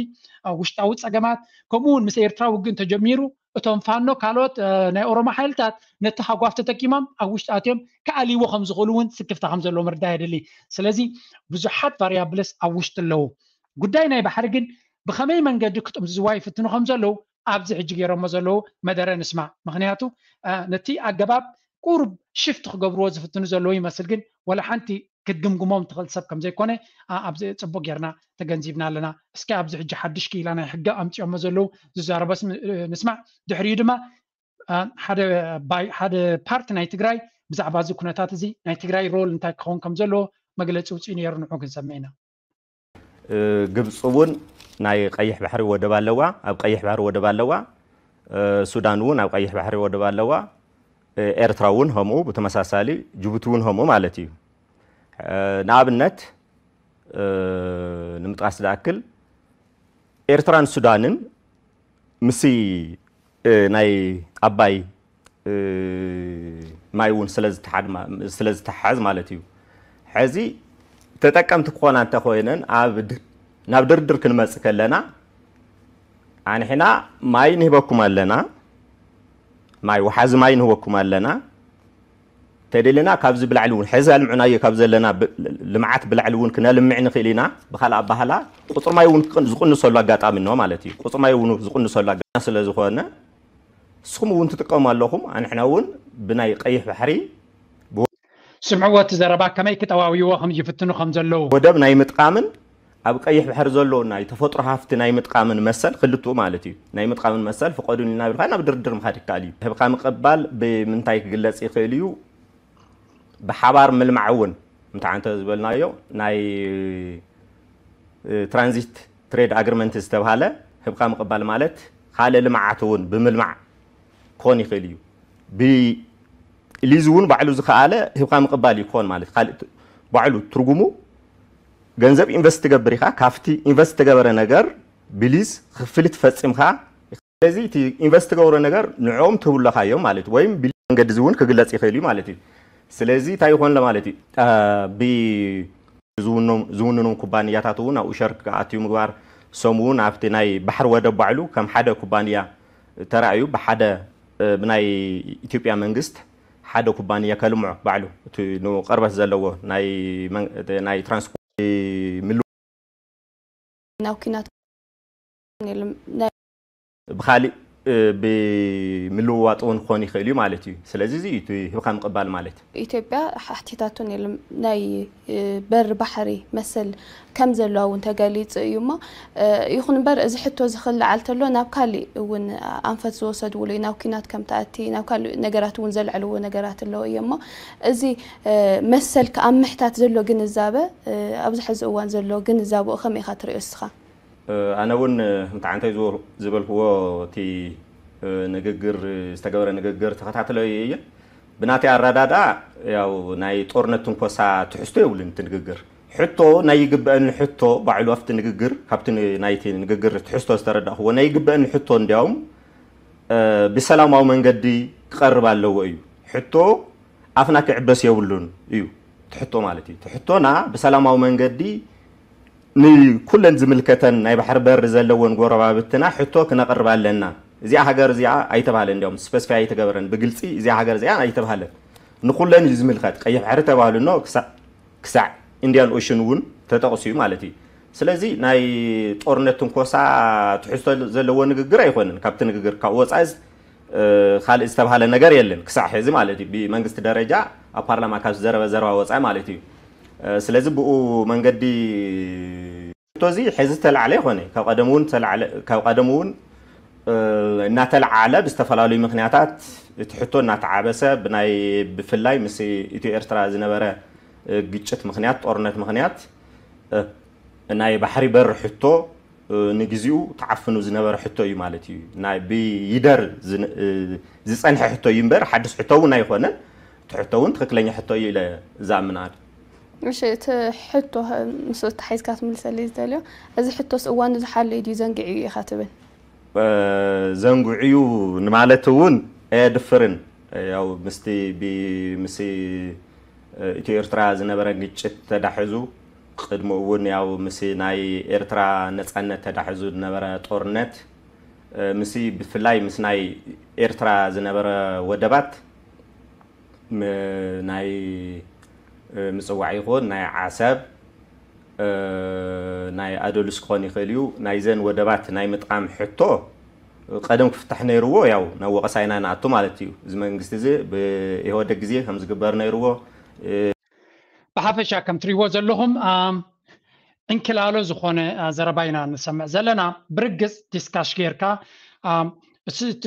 ውሽጣዊ ፀገማት፣ ከምኡ እውን ምስ ኤርትራ ውግእ እንተጀሚሩ እቶም ፋኖ ካልኦት ናይ ኦሮሞ ሓይልታት ነቲ ሃጓፍ ተጠቂሞም ኣብ ውሽጢ ኣትዮም ክኣልይዎ ከም ዝኽእሉ እውን ስክፍታ ከም ዘለዎ ምርዳእ የድሊ። ስለዚ ብዙሓት ቫሪያብልስ ኣብ ውሽጢ ኣለዉ። ጉዳይ ናይ ባሕሪ ግን ብኸመይ መንገዲ ክጥምዝዝዋ ይፍትኑ ከም ዘለዉ ኣብዚ ሕጂ ገይሮሞ ዘለዉ መደረ ንስማዕ። ምክንያቱ ነቲ ኣገባብ ቁሩብ ሽፍት ክገብርዎ ዝፍትኑ ዘለዉ ይመስል፣ ግን ወላ ሓንቲ ክትግምግሞም ትኽእል ሰብ ከም ዘይኮነ ኣብዚ ፅቡቅ ጌርና ተገንዚብና ኣለና። እስኪ ኣብዚ ሕጂ ሓድሽ ክኢላ ናይ ሕጊ ኣምፂኦሞ ዘለዉ ዝዛረቦስ ንስማዕ። ድሕሪኡ ድማ ሓደ ፓርቲ ናይ ትግራይ ብዛዕባ እዚ ኩነታት እዚ ናይ ትግራይ ሮል እንታይ ክኸውን ከም ዘለዎ መግለፂ ውፅኢ ነይሩ፣ ንዑ ክንሰምዕ ኢና። ግብፂ እውን ናይ ቀይሕ ባሕሪ ወደብ ኣለዋ፣ ኣብ ቀይሕ ባሕሪ ወደብ ኣለዋ። ሱዳን እውን ኣብ ቀይሕ ባሕሪ ወደብ ኣለዋ። ኤርትራ እውን ከምኡ ብተመሳሳሊ፣ ጅቡቲ እውን ከምኡ ማለት እዩ። ንኣብነት ንምጥቃስ ዝኣክል ኤርትራን ሱዳንን ምስ ናይ ኣባይ ማይ እውን ስለ ዝተሓሓዝ ማለት እዩ። ሕዚ ተጠቀምቲ ክኾና እንተኮይነን ናብ ድርድር ክንመፅእ ከለና ኣንሕና ማይ ንህበኩም ኣለና፣ ማይ ወሓዚ ማይ ንህበኩም ኣለና፣ ተደለና ካብዚ ብላዕሊ እውን ሕዚ ኣልምዕናዮ ካብ ዘለና ልምዓት ብላዕሊ እውን ክነልምዕ ንኽእል ኢና። ብካልእ ኣባህላ ቁፅሪ ማይ እውን ዝቕንሰሉ ኣጋጣሚ እኖ ማለት እዩ። ቁፅሪ ማይ እውን ዝቕንሰሉ ኣጋጣሚ ስለዝኾነ ንስኹም እውን ትጥቀሙ ኣለኹም። ኣንሕና እውን ብናይ ቀይሕ ባሕሪ ስምዕዎ እቲ ዘረባ ከመይ ክጠዋውይዎ ከም ይፍትኑ ከም ዘለዉ። ወደብ ናይ ምጥቃምን ኣብ ቀይሕ ባሕሪ ዘሎ ናይ ተፈጥሮ ሃፍቲ ናይ ምጥቃምን መሰል ክልትኡ ማለት እዩ። ናይ ምጥቃምን መሰል ፍቀዱን ኢልና ብልካ ናብ ድርድር ምካድ ይከኣል እዩ። ህብካ ምቅባል ብምንታይ ክግለፅ ይኽእል እዩ? ብሓባር ምልማዕ እውን ምታዓንተ ዝበልናዮ ናይ ትራንዚት ትሬድ ኣግሪመንት ዝተባሃለ ህብካ ምቅባል ማለት ካልእ ልምዓት እውን ብምልማዕ ክኾን ይኽእል እዩ። ብሊዝ እውን ባዕሉ ዝኸኣለ ህብካ ምቅባል እዩ ክኾን ማለት ካልእ ባዕሉ ትርጉሙ ገንዘብ ኢንቨስት ትገብር ኢኻ። ካብቲ ኢንቨስት ዝተገበረ ነገር ብሊዝ ክፍሊት ፈፂምካ ስለዚ እቲ ኢንቨስት ትገብሮ ነገር ንዕኦም ትህቡ ኣለኻ እዮም ማለት እዩ። ወይም ብሊዝ መንገዲ እዚ እውን ክግለፅ ይኽእል እዩ ማለት እዩ። ስለዚ እንታይ ይኾን ማለት እዩ? ዝውንኖም ኩባንያታት እውን ኣብኡ ሸርክ ክኣትዩ ምግባር፣ ሰም እውን ኣብቲ ናይ ባሕሪ ወደብ ባዕሉ ከም ሓደ ኩባንያ ተራእዩ ብሓደ ብናይ ኢትዮጵያ መንግስት ሓደ ኩባንያ ከልምዖ ባዕሉ እቲ ንኡ ቅርበት ዘለዎ ናይ ናይ ትራንስፖርት ምል ናብ ኪናት ብካሊእ ብምልውዋጥ እውን ክኾን ይኽእል እዩ ማለት እዩ። ስለዚ እዚ እዩ እቲ ህብካ ምቅባል ማለት። ኢትዮጵያ ሓቲታቶ ናይ በሪ ባሕሪ መሰል ከም ዘለዋ እውን ተገሊፁ እዩ እሞ ይኹን እምበር እዚ ሕቶ እዚ ክለዓል ተሎ ናብ ካሊእ እውን ኣንፈት ዝወሰድውሉ እዩ። ናብ ኪናት ከም ትኣቲ ናብ ካሊእ ነገራት እውን ዘልዐልዎ ነገራት ኣለዎ እዩ እሞ እዚ መሰል ኣብ ምሕታት ዘሎ ግንዛበ ኣብዚ ሕዚ እዋን ዘሎ ግንዛበኡ ከመይ ኢኻ ትሪኦ እስኻ? ኣነ እውን ምትዓንታይ ዝበልክዎ እቲ ንግግር ዝተገበረ ንግግር ተኸታተለዮ እየ። ብናተይ ኣረዳድኣ ያው ናይ ጦርነት ትንኮሳ ትሕዝቶ የብሉን እቲ ንግግር። ሕቶ ናይ ይግበአኒ ሕቶ ባዕሉ ኣብቲ ንግግር ካብቲ ናይቲ ንግግር ትሕዝቶ ዝተረዳእክዎ ናይ ይግበአኒ ሕቶ እንዲያውም ብሰላማዊ መንገዲ ክቐርብ ኣለዎ እዩ። ሕቶ ኣፍና ክዕበስ የብሉን እዩ ትሕቶ ማለት እዩ። ትሕቶና ብሰላማዊ መንገዲ ንኩለን ዝምልከተን ናይ ባሕሪ በሪ ዘለወን ጎረባብትና ሕቶ ክነቕርብ ኣለና። እዚኣ ሃገር እዚኣ ኣይተባህለ እንዲያውም ስፐስፋይ ኣይተገበረን ብግልፂ እዚኣ ሃገር እዚኣ ኣይተባህለን። ንኩለን እዩ ዝምልከት ቀይሕ ባሕሪ ተባህሉ ኖ ክሳዕ ኢንዲያን ኦሽን እውን ተጠቕሱ እዩ ማለት እዩ። ስለዚ ናይ ጦርነት ትንኮሳ ትሕዝቶ ዘለዎ ንግግር ኣይኮንን። ካብቲ ንግግር ካብ ወፃኢ ካልእ ዝተባሃለ ነገር የለን ክሳዕ ሕዚ ማለት እዩ። ብመንግስቲ ደረጃ ኣብ ፓርላማ ካብ ዝዘረበ ዘረባ ወፃኢ ማለት እዩ። ስለዚ ብኡ መንገዲ ሕቶ እዚ ሕዚ ዝተላዕለ ይኮነ ካብ ቀደም እውን እናተላዓለ ብዝተፈላለዩ ምክንያታት እቲ ሕቶ እናተዓበሰ ብናይ ብፍላይ ምስ ኢትዮ ኤርትራ ዝነበረ ግጭት ምክንያት ጦርነት ምክንያት ናይ ባሕሪ በር ሕቶ ንግዚኡ ተዓፍኑ ዝነበረ ሕቶ እዩ ማለት እዩ። ናይ ብይደር ዝጸንሐ ሕቶ እዩ እምበር ሓድስ ሕቶ እውን ኣይኮነን። እቲ ሕቶ እውን ትኽክለኛ ሕቶ እዩ ኢለ ዝኣምን ኣነ። እሺ፣ እቲ ሕቶ ምስ ተሓይዝካ ትምልሰለይ ዝደልዮ፣ እዚ ሕቶስ እዋኑ ዝሓለዩ ድዩ ዘንጊዑ እዩ ኢኻ ትብል? ዘንጉዕዩ ንማለት እውን ኣየድፍርን። ያው ምስቲ ምስ ኢትዮ ኤርትራ ዝነበረ ግጭት ተዳሕዙ፣ ቅድሚ እውን ያው ምስ ናይ ኤርትራ ነጻነት ተዳሕዙ ዝነበረ ጦርነት፣ ምስ ብፍላይ ምስ ናይ ኤርትራ ዝነበረ ወደባት፣ ናይ ምጽዋዕ ይኹን ናይ ዓሰብ፣ ናይ ኣደሉስ ክኾን ይኽእል እዩ። ናይዘን ወደባት ናይ ምጥቃም ሕቶ ቀደም ክፍታሕ ነይርዎ። ያው ናብ ወቐሳ ኢና ንኣቱ ማለት እዩ። እዚ መንግስቲ እዚ ብኢህወደግ ግዜ ከም ዝግበር ነይርዎ። ብሓፈሻ ከም ትሪእዎ ዘለኹም፣ እንክላሎ ዝኾነ ዘረባ ኢና ንሰምዕ ዘለና። ብርግጽ ዲስካሽ ጌርካ፣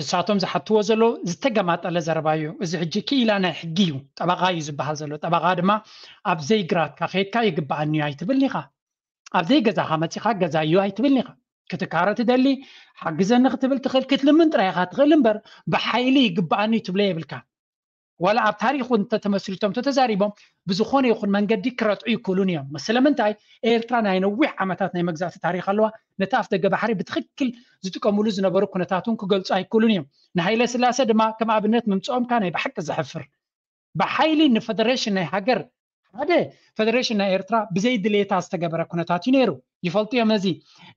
እሳቶም ዝሓትዎ ዘሎ ዝተገማጠለ ዘረባ እዩ። እዚ ሕጂ ክኢላ ናይ ሕጊ እዩ፣ ጠበቓ እዩ ዝበሃል ዘሎ። ጠበቓ ድማ ኣብ ዘይግራትካ ከይድካ ይግባኣኒ እዩ ኣይትብልን ኢኻ። ኣብ ዘይገዛኻ መፂኻ ገዛ እዩ ኣይትብልን ኢኻ። ክትካረ ትደሊ፣ ሓግዘኒ ክትብል ትኽእል፣ ክትልምን ጥራይ ኢኻ ትኽእል እምበር ብሓይሊ ይግባኣኒ እዩ ትብሎ የብልካ። ዋላ ኣብ ታሪክ እውን እንተተመስሪቶም ተተዛሪቦም ብዝኾነ ይኹን መንገዲ ክረትዑ ይክእሉን እዮም። ስለምንታይ? ኤርትራ ናይ ነዊሕ ዓመታት ናይ መግዛእቲ ታሪክ ኣለዋ። ነቲ ኣፍ ደገ ባሕሪ ብትኽክል ዝጥቀምሉ ዝነበሩ ኩነታት እውን ክገልጹ ኣይክእሉን እዮም። ንሃይለ ስላሴ ድማ ከም ኣብነት ምምፅኦምካ ናይ ብሓቂ ዘሕፍር። ብሓይሊ ንፈደሬሽን ናይ ሃገር ሓደ ፈደሬሽን ናይ ኤርትራ ብዘይ ድሌታ ዝተገበረ ኩነታት እዩ ነይሩ። ይፈልጡ እዮም ነዚ።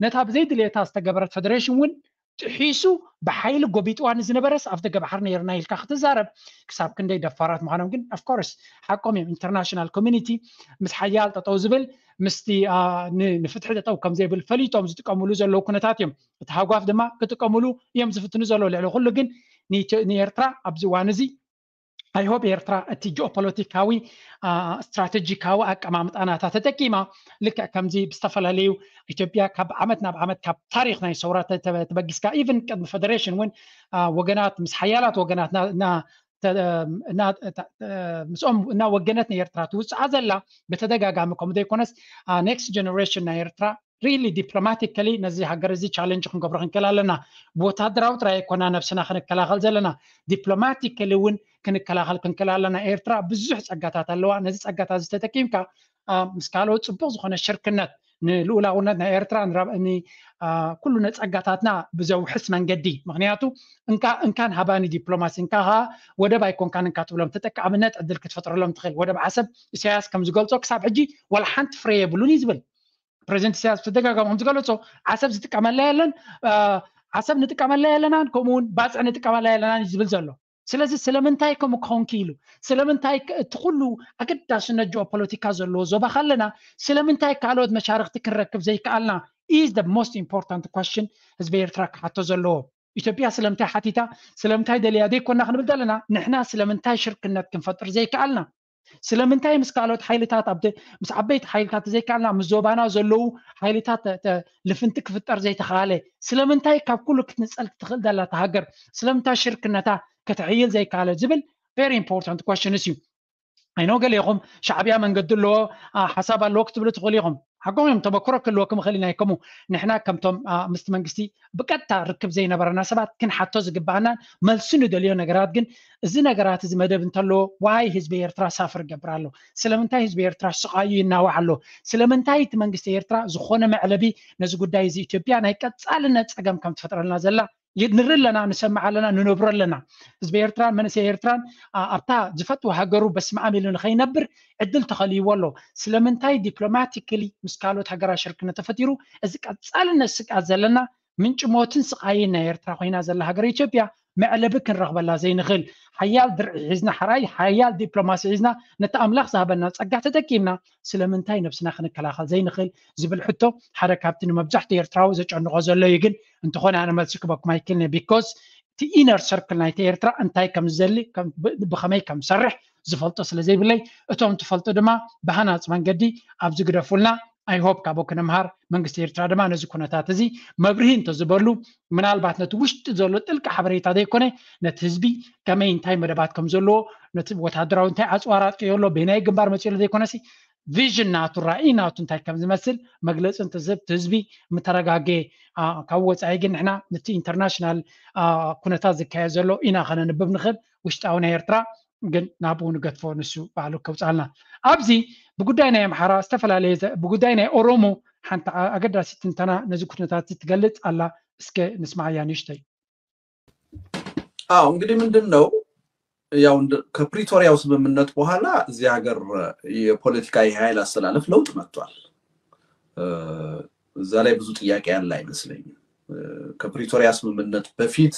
ነታ ብዘይ ድሌታ ዝተገበረት ፈደሬሽን እውን ጥሒሱ ብሓይሊ ጎቢጥዋ ንዝነበረስ ኣፍ ደገ ባሕሪ ነይርና ኢልካ ክትዛረብ ክሳብ ክንደይ ደፋራት ምዃኖም ግን of course ሓቆም እዮም። ኢንተርናሽናል ኮሚኒቲ ምስ ሓያል ጠጠው ዝብል ምስቲ ንፍትሒ ጠጠው ከም ዘይብል ፈሊጦም ዝጥቀምሉ ዘለዉ ኩነታት እዮም። እቲ ሃጓፍ ድማ ክጥቀምሉ እዮም ዝፍትኑ ዘለዉ። ልዕሊ ኩሉ ግን ንኤርትራ ኣብዚ እዋን እዚ I hope ኤርትራ እቲ ጂኦፖለቲካዊ ስትራቴጂካዊ ኣቀማምጣ ናታ ተጠቂማ ልክዕ ከምዚ ብዝተፈላለዩ ኢትዮጵያ ካብ ዓመት ናብ ዓመት ካብ ታሪክ ናይ ሰውራ ተበጊስካ even ቅድሚ ፈደሬሽን እውን ወገናት ምስ ሓያላት ወገናት ምስኦም እናወገነት ናይ ኤርትራ ትውፅዓ ዘላ ብተደጋጋሚ ከምኡ ዘይኮነስ next generation ናይ ኤርትራ really diplomatically ነዚ ሃገር እዚ ቻለንጅ ክንገብሮ ክንክእል ኣለና። ብወታደራዊ ጥራይ ኣይኮና ነብስና ክንከላኸል ዘለና፣ ዲፕሎማቲካሊ እውን ክንከላኸል ክንክእል ኣለና። ኤርትራ ብዙሕ ጸጋታት ኣለዋ። ነዚ ጸጋታ እዚ ተጠቂምካ ምስ ካልኦት ጽቡቕ ዝኾነ ሽርክነት ንልኡላውነት ናይ ኤርትራ ኩሉ ነጸጋታትና ብዘውሕስ መንገዲ፣ ምክንያቱ እንካን ሃባኒ ዲፕሎማሲ እንካ ወደብ ኣይኮንካን እንካ ትብሎም ተጠቃምነት ዕድል ክትፈጥረሎም ትኽእል። ወደብ ዓሰብ ኢሳያስ ከም ዝገልጾ ክሳብ ሕጂ ዋላ ሓንቲ ፍሬ የብሉን እዩ ዝብል። ፕሬዚደንት ኢሳያስ ብተደጋጋሚ ከም ዝገለጾ ዓሰብ ዝጥቀመላ የለን፣ ዓሰብ ንጥቀመላ የለናን ከምኡ እውን ባፅዕ ንጥቀመላ የለናን እዩ ዝብል ዘሎ። ስለዚ ስለምንታይ ከምኡ ክኸውን ክኢሉ? ስለምንታይ እቲ ኩሉ ኣገዳስነት ጂኦፖለቲካ ዘለዎ ዞባ ካለና ስለምንታይ ካልኦት መሻርክቲ ክንረክብ ዘይከኣልና is the most important question ህዝቢ ኤርትራ ክሓቶ ዘለዎ። ኢትዮጵያ ስለምንታይ ሓቲታ ስለምንታይ ደልያ ዘይኮና ክንብል ዘለና ንሕና ስለምንታይ ሽርክነት ክንፈጥር ዘይከኣልና? ስለምንታይ ምስ ካልኦት ሓይልታት ኣብ ምስ ዓበይቲ ሓይልታት ዘይከኣልና ምስ ዞባና ዘለዉ ሓይልታት ልፍንቲ ክፍጠር ዘይተኻለ? ስለምንታይ ካብ ኩሉ ክትንፀል ክትኽእል ዘላ እታ ሃገር ስለምንታይ ሽርክነታ ከተሕይል ዘይከኣለ ዝብል very important questions እዩ። ኣይኖ ገሌኹም ሻዕብያ መንገዲ ኣለዎ ሓሳብ ኣለዎ ክትብሉ ትኽእሉ ኢኹም። ሓቆም እዮም። ተመክሮ ክህልወኩም ይኽእል ኢና። ከምኡ ንሕና ከምቶም ምስቲ መንግስቲ ብቀጥታ ርክብ ዘይነበረና ሰባት ክንሓቶ ዝግባኣናን መልሲ ንደልዮ ነገራት ግን እዚ ነገራት እዚ መደብ እንተለዎ ዋይ ህዝቢ ኤርትራ ሳፍር ይገብር ኣሎ? ስለምንታይ ህዝቢ ኤርትራ ስቓዩ ይናዋሕ ኣሎ? ስለምንታይ እቲ መንግስቲ ኤርትራ ዝኾነ መዕለቢ ነዚ ጉዳይ እዚ ኢትዮጵያ ናይ ቀጻልነት ጸገም ከም ትፈጥረልና ዘላ ንርኢ ኣለና፣ ንሰምዕ ኣለና፣ ንነብሮ ኣለና። ህዝቢ ኤርትራን መንእሰይ ኤርትራን ኣብታ ዝፈትዎ ሃገሩ በስመኣም ኢሉ ንኸይነብር ዕድል ተኸልይዎ ኣሎ። ስለምንታይ ዲፕሎማቲካሊ ምስ ካልኦት ሃገራት ሽርክነት ተፈጢሩ እዚ ቀጻልነት ስግኣት ዘለና ምንጪ ሞትን ስቓይን ናይ ኤርትራ ኮይና ዘላ ሃገር ኢትዮጵያ መዕለቢ ክንረኽበላ ዘይንኽእል? ሓያል ድርዒ ሒዝና፣ ሓራይ ሓያል ዲፕሎማሲ ሒዝና፣ ነቲ ኣምላኽ ዝሃበና ጸጋ ተጠቂምና ስለምንታይ ነብስና ክንከላኸል ዘይንኽእል ዝብል ሕቶ ሓደ ካብቲ ንመብዛሕትኡ ኤርትራዊ ዘጨንቖ ዘሎ እዩ። ግን እንተኾነ ኣነ መልሲ ክበኩም ኣይክእልን እየ። ቢኮዝ እቲ ኢነር ሰርክል ናይቲ ኤርትራ እንታይ ከም ዝደሊ ብኸመይ ከም ዝሰርሕ ዝፈልጦ ስለ ዘይብለይ እቶም ትፈልጡ ድማ ብሃናፂ መንገዲ ኣብዚ ግደፉልና። I hope ካብኡ ክንምሃር መንግስቲ ኤርትራ ድማ ነዚ ኩነታት እዚ መብርሂ እንተዝበሉ ምናልባት ነቲ ውሽጢ ዘሎ ጥልቂ ሓበሬታ ዘይኮነ ነቲ ህዝቢ ከመይ እንታይ መደባት ከም ዘለዎ ነቲ ወታደራዊ እንታይ ኣፅዋር ኣጥቂዮ ኣሎ በናይ ግንባር መፅኡ ዘሎ ዘይኮነሲ ቪዥን ናቱ፣ ራእይ ናቱ እንታይ ከም ዝመስል መግለፂ እንትዝህብ፣ እቲ ህዝቢ ምተረጋገ። ካብ ወፃኢ ግን ንሕና ነቲ ኢንተርናሽናል ኩነታት ዝካየድ ዘሎ ኢና ከነንብብ ንኽእል። ውሽጣዊ ናይ ኤርትራ ግን ናብኡ ንገድፎ፣ ንሱ ባዕሉ ከውፃልና። ኣብዚ ብጉዳይ ናይ ኣምሓራ ዝተፈላለየ፣ ብጉዳይ ናይ ኦሮሞ ሓንቲ ኣገዳሲ ትንተና ነዚ ኩነታት ትገልፅ ኣላ። እስከ ንስማዓያ ንእሽተይ። አዎ፣ እንግዲህ ምንድን ነው ያው ከፕሪቶሪያው ስምምነት በኋላ እዚህ ሀገር የፖለቲካ የኃይል አሰላለፍ ለውጥ መጥቷል። እዛ ላይ ብዙ ጥያቄ ያለ አይመስለኝም። ከፕሪቶሪያ ስምምነት በፊት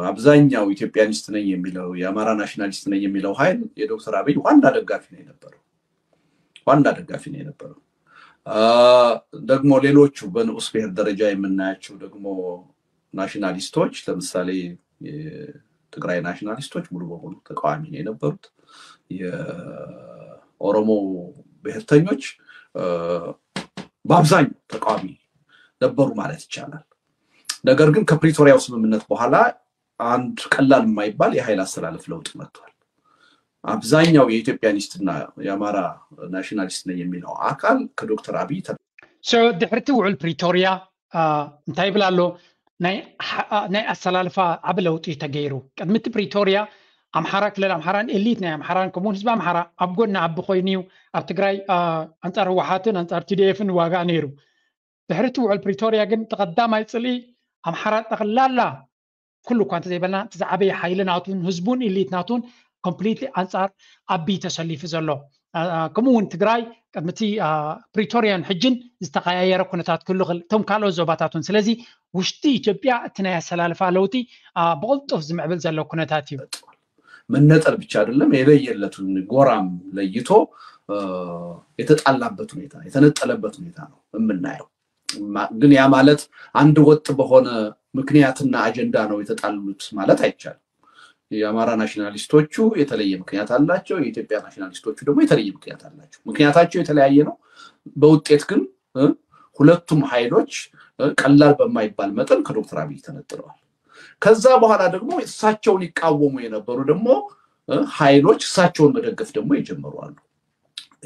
አብዛኛው ኢትዮጵያኒስት ነኝ የሚለው፣ የአማራ ናሽናሊስት ነኝ የሚለው ኃይል የዶክተር አብይ ዋና ደጋፊ ነው የነበረው፣ ዋና ደጋፊ ነው የነበረው። ደግሞ ሌሎቹ በንዑስ ብሔር ደረጃ የምናያቸው ደግሞ ናሽናሊስቶች፣ ለምሳሌ የትግራይ ናሽናሊስቶች ሙሉ በሙሉ ተቃዋሚ ነው የነበሩት። የኦሮሞ ብሔርተኞች በአብዛኛው ተቃዋሚ ነበሩ ማለት ይቻላል። ነገር ግን ከፕሪቶሪያው ስምምነት በኋላ አንድ ቀላል የማይባል የኃይል አሰላለፍ ለውጥ መጥቷል። አብዛኛው የኢትዮጵያኒስትና የአማራ ናሽናሊስት ነኝ የሚለው አካል ከዶክተር አብይ ድሕርቲ ውዕል ፕሪቶሪያ እንታይ ይብል ኣሎ? ናይ ኣሰላልፋ ዓቢ ለውጢ ተገይሩ። ቅድሚ እቲ ፕሪቶሪያ ኣምሓራ፣ ክልል ኣምሓራን ኤሊት ናይ ኣምሓራን ከምኡውን ህዝቢ ኣምሓራ ኣብ ጎኒ ኣቢ ኮይኑ እዩ። ኣብ ትግራይ ኣንጻር ህወሓትን ኣንጻር ቲዲኤፍን ዋጋ ነይሩ። ድሕሪ እቲ ውዕል ፕሪቶሪያ ግን እቲ ቀዳማይ ጽልኢ ኣምሓራ ጠቕላላ ኩሉ እኳ እንተዘይበልና እቲ ዝዓበየ ሓይሊ ናቱን ህዝቡን ኢሊት ናቱን ኮምፕሊትሊ ኣንጻር ኣቢ ተሰሊፉ ዘሎ። ከምኡ እውን ትግራይ ቅድሚ እቲ ፕሪቶሪያን ሕጅን ዝተቀያየረ ኩነታት ክህሉ ይኽእል፣ እቶም ካልኦት ዞባታት እውን። ስለዚ ውሽጢ ኢትዮጵያ እቲ ናይ ኣሰላልፋ ለውጢ ብቕልጡፍ ዝምዕብል ዘሎ ኩነታት እዩ። መነጠል ብቻ አይደለም፣ የለየለቱን ጎራም ለይቶ የተጣላበት ሁኔታ፣ የተነጠለበት ሁኔታ ነው የምናየው። ግን ያ ማለት አንድ ወጥ በሆነ ምክንያትና አጀንዳ ነው የተጣሉት ማለት አይቻልም። የአማራ ናሽናሊስቶቹ የተለየ ምክንያት አላቸው፣ የኢትዮጵያ ናሽናሊስቶቹ ደግሞ የተለየ ምክንያት አላቸው። ምክንያታቸው የተለያየ ነው። በውጤት ግን ሁለቱም ኃይሎች ቀላል በማይባል መጠን ከዶክተር አብይ ተነጥለዋል። ከዛ በኋላ ደግሞ እሳቸውን ይቃወሙ የነበሩ ደግሞ ኃይሎች እሳቸውን መደገፍ ደግሞ የጀመሩ አሉ።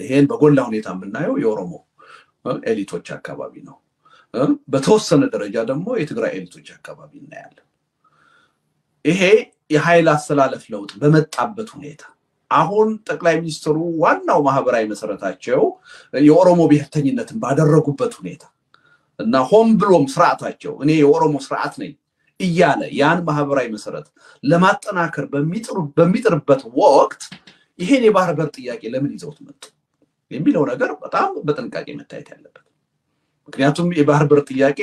ይሄን በጎላ ሁኔታ የምናየው የኦሮሞ ኤሊቶች አካባቢ ነው። በተወሰነ ደረጃ ደግሞ የትግራይ ኤሊቶች አካባቢ እናያለን። ይሄ የኃይል አሰላለፍ ለውጥ በመጣበት ሁኔታ፣ አሁን ጠቅላይ ሚኒስትሩ ዋናው ማህበራዊ መሰረታቸው የኦሮሞ ብሔርተኝነትን ባደረጉበት ሁኔታ እና ሆን ብሎም ስርዓታቸው እኔ የኦሮሞ ስርዓት ነኝ እያለ ያን ማህበራዊ መሰረት ለማጠናከር በሚጥርበት ወቅት ይሄን የባህር በር ጥያቄ ለምን ይዘውት መጡ የሚለው ነገር በጣም በጥንቃቄ መታየት ያለበት። ምክንያቱም የባህር በር ጥያቄ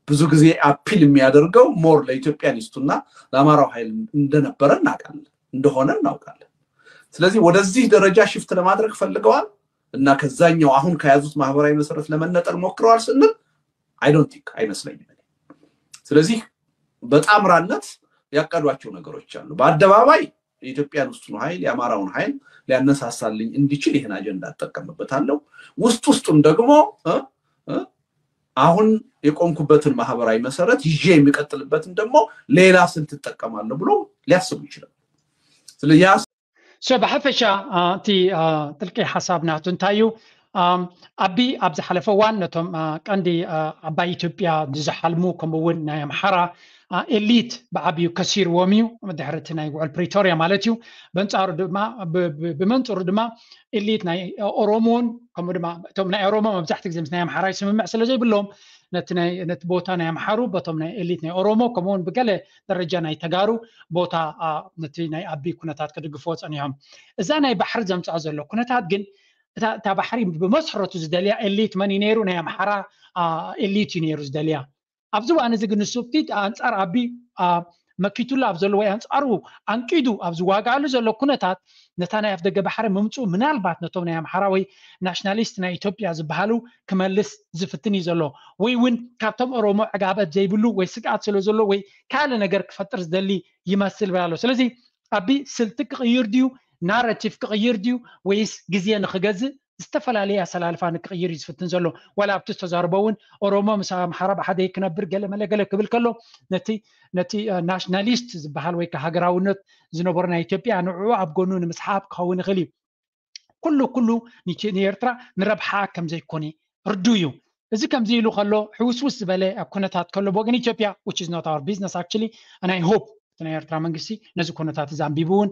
ብዙ ጊዜ አፒል የሚያደርገው ሞር ለኢትዮጵያኒስቱና ለአማራው ኃይል እንደነበረ እናውቃለን፣ እንደሆነ እናውቃለን። ስለዚህ ወደዚህ ደረጃ ሽፍት ለማድረግ ፈልገዋል እና ከዛኛው አሁን ከያዙት ማህበራዊ መሰረት ለመነጠል ሞክረዋል ስንል አይ ዶንት ቲንክ፣ አይመስለኝም። ስለዚህ በጣምራነት ያቀዷቸው ነገሮች አሉ። በአደባባይ የኢትዮጵያን ውስጡን ኃይል፣ የአማራውን ኃይል ሊያነሳሳልኝ እንዲችል ይህን አጀንዳ እጠቀምበታለሁ። ውስጥ ውስጡን ደግሞ አሁን የቆምኩበትን ማህበራዊ መሰረት ይዤ የሚቀጥልበትን ደግሞ ሌላ ስልት እጠቀማለሁ ብሎ ሊያስቡ ይችላል። ስለዚህ ብሓፈሻ እቲ ጥልቂ ሓሳብ ናቱ እንታይ እዩ? ኣቢ ኣብ ዝሓለፈ እዋን ነቶም ቀንዲ ዓባይ ኢትዮጵያ ዝሓልሙ፣ ከምኡ እውን ናይ ኣምሓራ ኤሊት ብዓብዩ ከሲርዎም እዩ፣ ድሕሪ እቲ ናይ ውዕል ፕሪቶርያ ማለት እዩ። በንጻሩ ድማ፣ ብመንጽሩ ድማ ኤሊት ናይ ኦሮሞን ከምኡ ድማ እቶም ናይ ኦሮሞ መብዛሕትኡ ግዜ ምስ ናይ ኣምሓራ ስምምዕ ስለ ዘይብሎም ነቲ ቦታ ናይ ኣምሓሩ በቶም ናይ ኤሊት ናይ ኦሮሞ ከምኡውን ብገለ ደረጃ ናይ ተጋሩ ቦታ ነቲ ናይ ኣቢ ኩነታት ክድግፍዎ ጸኒሖም። እዛ ናይ ባሕሪ ዘምጽኣ ዘሎ ኩነታት ግን እታ ባሕሪ ብመስረቱ ዝደልያ ኤሊት መን እዩ ነይሩ? ናይ ኣምሓራ ኤሊት እዩ ነይሩ ዝደልያ። ኣብዚ እዋን እዚ ግን ንሱ ኣብቲ ኣንጻር ኣቢ መኪቱሉ ኣብ ዘሎ ወይ ኣንጻሩ ኣንቂዱ ኣብ ዝዋጋኣሉ ዘሎ ኩነታት ነታ ናይ ኣፍደገ ባሕሪ ምምፅኡ ምናልባት ነቶም ናይ ኣምሓራ ወይ ናሽናሊስት ናይ ኢትዮጵያ ዝበሃሉ ክመልስ ዝፍትን እዩ ዘሎ፣ ወይ እውን ካብቶም ኦሮሞ ዕጋበት ዘይብሉ ወይ ስግኣት ስለ ዘሎ ወይ ካልእ ነገር ክፈጥር ዝደሊ ይመስል ብላ ኣሎ። ስለዚ ኣቢ ስልቲ ክቕይር ድዩ፣ ናረቲቭ ክቕይር ድዩ፣ ወይስ ግዜ ንክገዝእ ዝተፈላለየ ኣሰላልፋ ንክቕይር እዩ ዝፍትን ዘሎ? ዋላ ኣብቲ ዝተዛረቦ እውን ኦሮሞ ምስ ኣምሓራ ብሓደ ክነብር ገለ መለ ገለ ክብል ከሎ ነቲ ነቲ ናሽናሊስት ዝበሃል ወይ ሃገራውነት ዝነበሮ ናይ ኢትዮጵያ ንዕኡ ኣብ ጎኑ ንምስሓብ ክኸውን ይኽእል እዩ። ኩሉ ኩሉ ንኤርትራ ንረብሓ ከምዘይኮነ ርዱ እዩ። እዚ ከምዚ ኢሉ ከሎ ሕውስውስ ዝበለ ኩነታት ከሎ ብወገን ኢትዮጵያ which is not our business actually and I hope እቲ ናይ ኤርትራ መንግስቲ ነዚ ኩነታት እዚ ኣንቢቡ እውን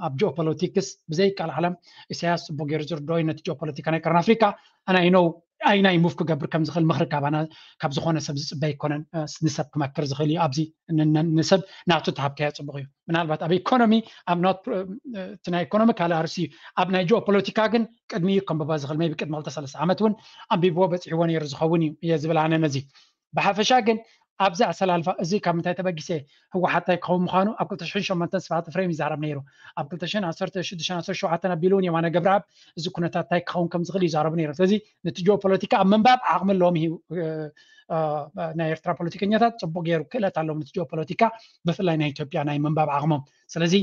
ኣብ ጂኦፖለቲክስ ብዘይ ቃል ዓለም ኢሳያስ ጽቡቅ ገይሩ ዝርድኦ እዩ ነቲ ጂኦፖለቲካ ናይ ቀርኒ ኣፍሪካ and I know ኣይናይ ሙቭ ክገብር ከም ዝኽእል ምኽሪ ካባና ካብ ዝኾነ ሰብ ዝፅበ ኣይኮነን። ንሰብ ክመክር ዝኽእል እዩ። ኣብዚ ንሰብ ናቱ ተሃብካዮ ፅቡቅ እዩ። ምናልባት ኣብ ኢኮኖሚ ኣብ not እቲ ናይ ኢኮኖሚ ካልእ ኣርሲ እዩ። ኣብ ናይ ጂኦፖለቲካ ግን ቅድሚ እዩ ከንብባ ዝኽእል ቢ ቅድሚ ክልተ ሰለስተ ዓመት እውን ኣንቢብዎ በፂሕዎ ነይሩ ዝኸውን እዩ እየ ዝብል ኣነ ነዚ ብሓፈሻ ግን ኣብዚ ኣሰላልፋ እዚ ካብ ምንታይ ተበጊሰ ህወሓት ታይ ክኸውን ምዃኑ ኣብ ክልተ ሽሕን ሸሞንተን ስብሓት ፍሬም ይዛረብ ነይሩ። ኣብ ክልተ ሽሕን ዓሰርተ ሽዱሽተን ዓሰርተ ሸውዓተን ኣቢሉ እውን የማነ ገብረኣብ እዚ ኩነታት ታይ ክኸውን ከም ዝኽእል ይዛረቡ ነይሮም። ስለዚ ነቲ ጂኦፖለቲካ ኣብ ምንባብ ዓቕሚ ኣለዎም እዩ። ናይ ኤርትራ ፖለቲከኛታት ፅቡቅ ገይሩ ክእለት ኣለዎም ነቲ ጂኦፖለቲካ ብፍላይ ናይ ኢትዮጵያ ናይ ምንባብ ዓቕሞም። ስለዚ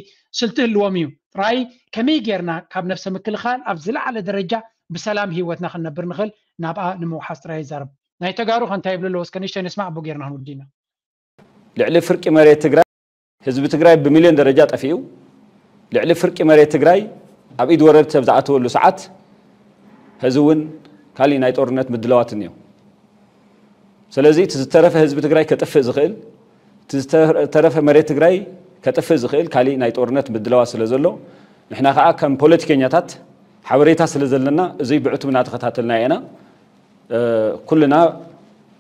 ስልቲ ህልዎም እዩ። ጥራይ ከመይ ጌርና ካብ ነብሰ ምክልኻል ኣብ ዝለዓለ ደረጃ ብሰላም ህይወትና ክንነብር ንኽእል ናብኣ ንምውሓስ ጥራይ ይዛረብ። ናይ ተጋሩ ከ እንታይ ይብሉ ኣለዉ? እስከ ንእሽተይ ንስማዕ፣ ኣቦ ጌርና ክንውዲ ኢና። ልዕሊ ፍርቂ መሬት ትግራይ ህዝቢ ትግራይ ብሚልዮን ደረጃ ጠፊኡ። ልዕሊ ፍርቂ መሬት ትግራይ ኣብ ኢድ ወረርቲ ኣብ ዝኣተወሉ ሰዓት ሕዚ እውን ካሊእ ናይ ጦርነት ምድላዋት እኒኦ። ስለዚ እቲ ዝተረፈ ህዝቢ ትግራይ ከጥፍእ ዝኽእል፣ እቲ ዝተረፈ መሬት ትግራይ ከጥፍእ ዝኽእል ካሊእ ናይ ጦርነት ምድላዋት ስለ ዘሎ ንሕና ከዓ ከም ፖለቲከኛታት ሓበሬታ ስለ ዘለና እዙይ ብዕቱብ እናተኸታተልና ኢና። ኩልና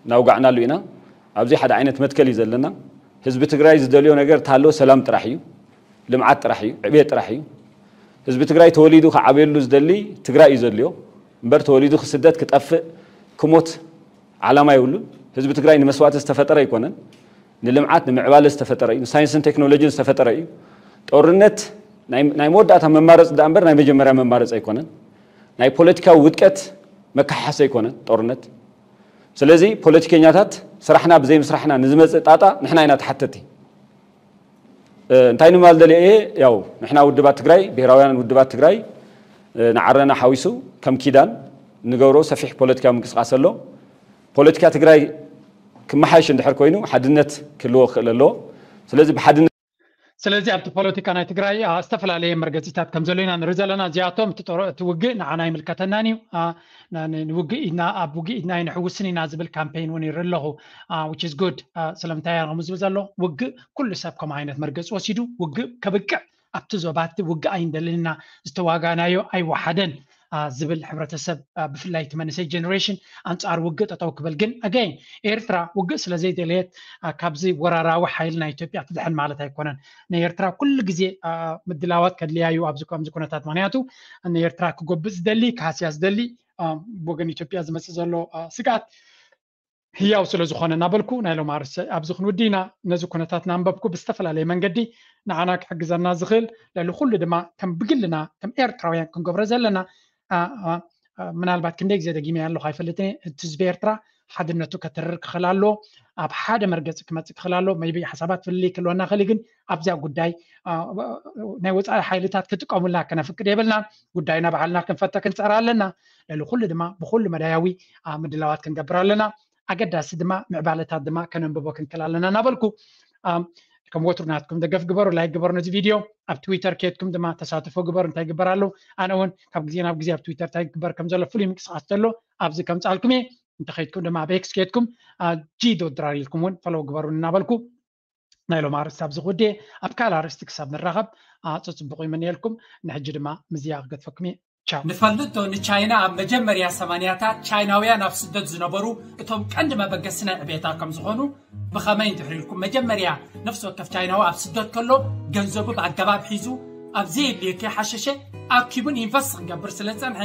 እናውጋዕናሉ ኢና። ኣብዚ ሓደ ዓይነት መትከል እዩ ዘለና። ህዝቢ ትግራይ ዝደልዮ ነገር ታሎ ሰላም ጥራሕ እዩ፣ ልምዓት ጥራሕ እዩ፣ ዕብየት ጥራሕ እዩ። ህዝቢ ትግራይ ተወሊዱ ክዓብየሉ ዝደሊ ትግራይ እዩ ዘድልዮ እምበር ተወሊዱ ክስደት ክጠፍእ ክሞት ዓላማ የብሉን። ህዝቢ ትግራይ ንመስዋእቲ ዝተፈጠረ ኣይኮነን። ንልምዓት ንምዕባለ ዝተፈጠረ እዩ። ንሳይንስን ቴክኖሎጂን ዝተፈጠረ እዩ። ጦርነት ናይ መወዳእታ መማረፂ ዳ እምበር ናይ መጀመርያ መማረፂ ኣይኮነን። ናይ ፖለቲካዊ ውድቀት መከሓሓሲ ኣይኮነን ጦርነት። ስለዚ ፖለቲከኛታት ስራሕና ብዘይ ምስራሕና ንዝመፅእ ጣጣ ንሕና ኢና ተሓተቲ። እንታይ ንማል ደልየ እየ? ያው ንሕና ውድባት ትግራይ፣ ብሄራውያን ውድባት ትግራይ ንዓረና ሓዊሱ ከም ኪዳን ንገብሮ ሰፊሕ ፖለቲካዊ ምንቅስቃስ ኣሎ። ፖለቲካ ትግራይ ክመሓየሽ እንድሕር ኮይኑ ሓድነት ክህልዎ ክኽእል ኣለዎ። ስለዚ ብሓድነት ስለዚ ኣብቲ ፖለቲካ ናይ ትግራይ ዝተፈላለየ መርገፂታት ከም ዘሎ ኢና ንርኢ ዘለና። እዚኣቶም እቲ ውግእ ንዓና ኣይምልከተናን እዩ፣ ውግእ ኢድና ኣብ ውግእ ኢድና ኣይንሕውስን ኢና ዝብል ካምፔይን እውን ይርኢ ኣለኹ። Which is good። ስለምንታይ እያ ከምኡ ዝብል ዘሎ? ውግእ ኩሉ ሰብ ከምኡ ዓይነት መርገፂ ወሲዱ ውግእ ከብቅዕ ኣብቲ ዞባ እቲ ውግእ ኣይንደልን ኢና፣ ዝተዋጋናዮ ኣይወሓደን ዝብል ሕብረተሰብ ብፍላይ እቲ መንእሰይ ጀነሬሽን ኣንፃር ውግእ ጠጠው ክብል ግን ኣገይን ኤርትራ ውግእ ስለ ዘይደለየት ካብዚ ወራራዊ ሓይሊ ናይ ኢትዮጵያ ትድሕን ማለት ኣይኮነን። ንኤርትራ ኩሉ ግዜ ምድላዋት ከድልያ እዩ ኣብዚ ከምዚ ኩነታት። ምክንያቱ ንኤርትራ ክጎብእ ዝደሊ ክሃስያ ዝደሊ ብወገን ኢትዮጵያ ዝመፅእ ዘሎ ስግኣት ህያው ስለ ዝኾነ እናበልኩ ናይ ሎም ኣርስ ኣብዚ ክንውዲ ኢና። ነዚ ኩነታት እናንበብኩ ብዝተፈላለየ መንገዲ ንዓና ክሕግዘና ዝኽእል ልዕሊ ኩሉ ድማ ከም ብግልና ከም ኤርትራውያን ክንገብሮ ዘለና ምናልባት ክንደይ ግዜ ደጊመ ኣለኹ ኣይፈልጥን እቲ ህዝቢ ኤርትራ ሓድነቱ ከተርር ክኽእል ኣሎ። ኣብ ሓደ መርገፂ ክመፅእ ክኽእል ኣሎ። ቢ ሓሳባት ፍልልይ ክህልወና ክእል ግን ኣብዚያ ጉዳይ ናይ ወፃኢ ሓይልታት ክጥቀሙልና ከነፍቅድ የብልና። ጉዳይና ባዕልና ክንፈተ ክንፅዕር ኣለና። ልዕሊ ኩሉ ድማ ብኩሉ መዳያዊ ምድላዋት ክንገብር ኣለና። ኣገዳሲ ድማ ምዕባለታት ድማ ከነንብቦ ክንክእል ኣለና እናበልኩ ከም ወትሩ ናትኩም ደገፍ ግበሩ፣ ላይክ ግበሩ ነዚ ቪድዮ። ኣብ ትዊተር ከድኩም ድማ ተሳትፎ ግበሩ። እንታይ ግበር ኣሎ ኣነ እውን ካብ ግዜ ናብ ግዜ ኣብ ትዊተር እንታይ ግበር ከም ዘሎ ፍሉይ ምንቅስቃስ ዘሎ ኣብዚ ከምፃልኩም እየ። እንተኸድኩም ድማ ኣብ ኤክስ ከድኩም ጂ ዶ ድራር ኢልኩም እውን ፈለው ግበሩ እናበልኩ ናይ ሎም ኣርእስቲ ኣብዚ ክውድየ ኣብ ካልእ ኣርእስቲ ክሳብ ንራኸብ ፅፅቡቅ ይምንየልኩም። ንሕጂ ድማ ምዝያ ክገድፈኩም እየ። ቻው። ንፈልጥ ዶ ንቻይና ኣብ መጀመርያ ሰማንያታት ቻይናውያን ኣብ ስደት ዝነበሩ እቶም ቀንዲ መበገሲ ናይ ዕቤታ ከም ዝኾኑ? ብኸመይ እንድሕር ኢልኩም መጀመርያ ነፍሲ ወከፍ ቻይናዊ ኣብ ስደት ከሎ ገንዘቡ ብኣገባብ ሒዙ ኣብ ዘየድልዮ ከይሓሸሸ ኣኪቡን ኢንቨስት ክገብር ስለ ዝጸንሐ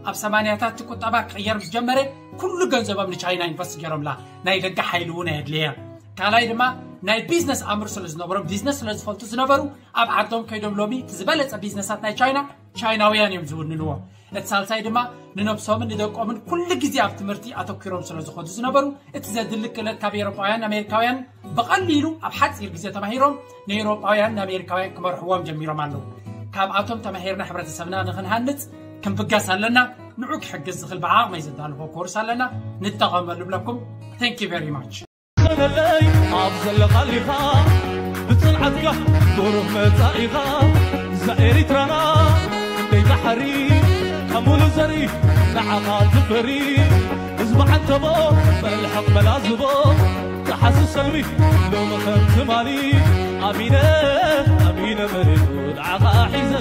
ኣብ ሰማንያታት እቲ ቁጠባ ክቕየር ምስ ጀመረ ኩሉ ገንዘቦም ንቻይና ኢንቨስት ገይሮምላ። ናይ ደገ ሓይሊ እውን ኣየድለየ። ካልኣይ ድማ ናይ ቢዝነስ ኣምር ስለ ዝነበሮም ቢዝነስ ስለ ዝፈልጡ ዝነበሩ ኣብ ዓዶም ከይዶም ሎሚ እቲ ዝበለጸ ቢዝነሳት ናይ ቻይና ቻይናውያን እዮም ዝውንንዎ። እቲ ሳልሳይ ድማ ንነብሶምን ንደቆምን ኩሉ ግዜ ኣብ ትምህርቲ ኣተኪሮም ስለ ዝኾዱ ዝነበሩ እቲ ዘድሊ ክእለት ካብ ኤሮጳውያን ኣሜሪካውያን ብቐሊሉ ኣብ ሓፂር ግዜ ተማሂሮም ንኤሮጳውያን ንኣሜሪካውያን ክመርሕዎም ጀሚሮም ኣለዉ። ካብኣቶም ተማሂርና ሕብረተሰብና ንኽንሃንፅ ክንብገስ ኣለና። ንዑ ክሕግዝ ዝኽእል ብዓቕመይ ዘዳልዎ ኮርስ ኣለና ንጠቐመሉ ብለኩም። Thank you very much። ዘለለይ ኣብ ዘለኻሊኻ ብፅንዓትካ ብሩህ መፃኢኻ እዛ ኤሪትራና ደይ ባሕሪ ሙሉ ዘርኢ ንዓኻ ትፈሪ ህዝቢ ዓንተቦ መልሕቕ መላዝቦ ክሓስ ሰልሚ ሎሚ ከም ትማሊ ኣሚነ ኣሚነ መሬቱ ንዓኻ ሒዘ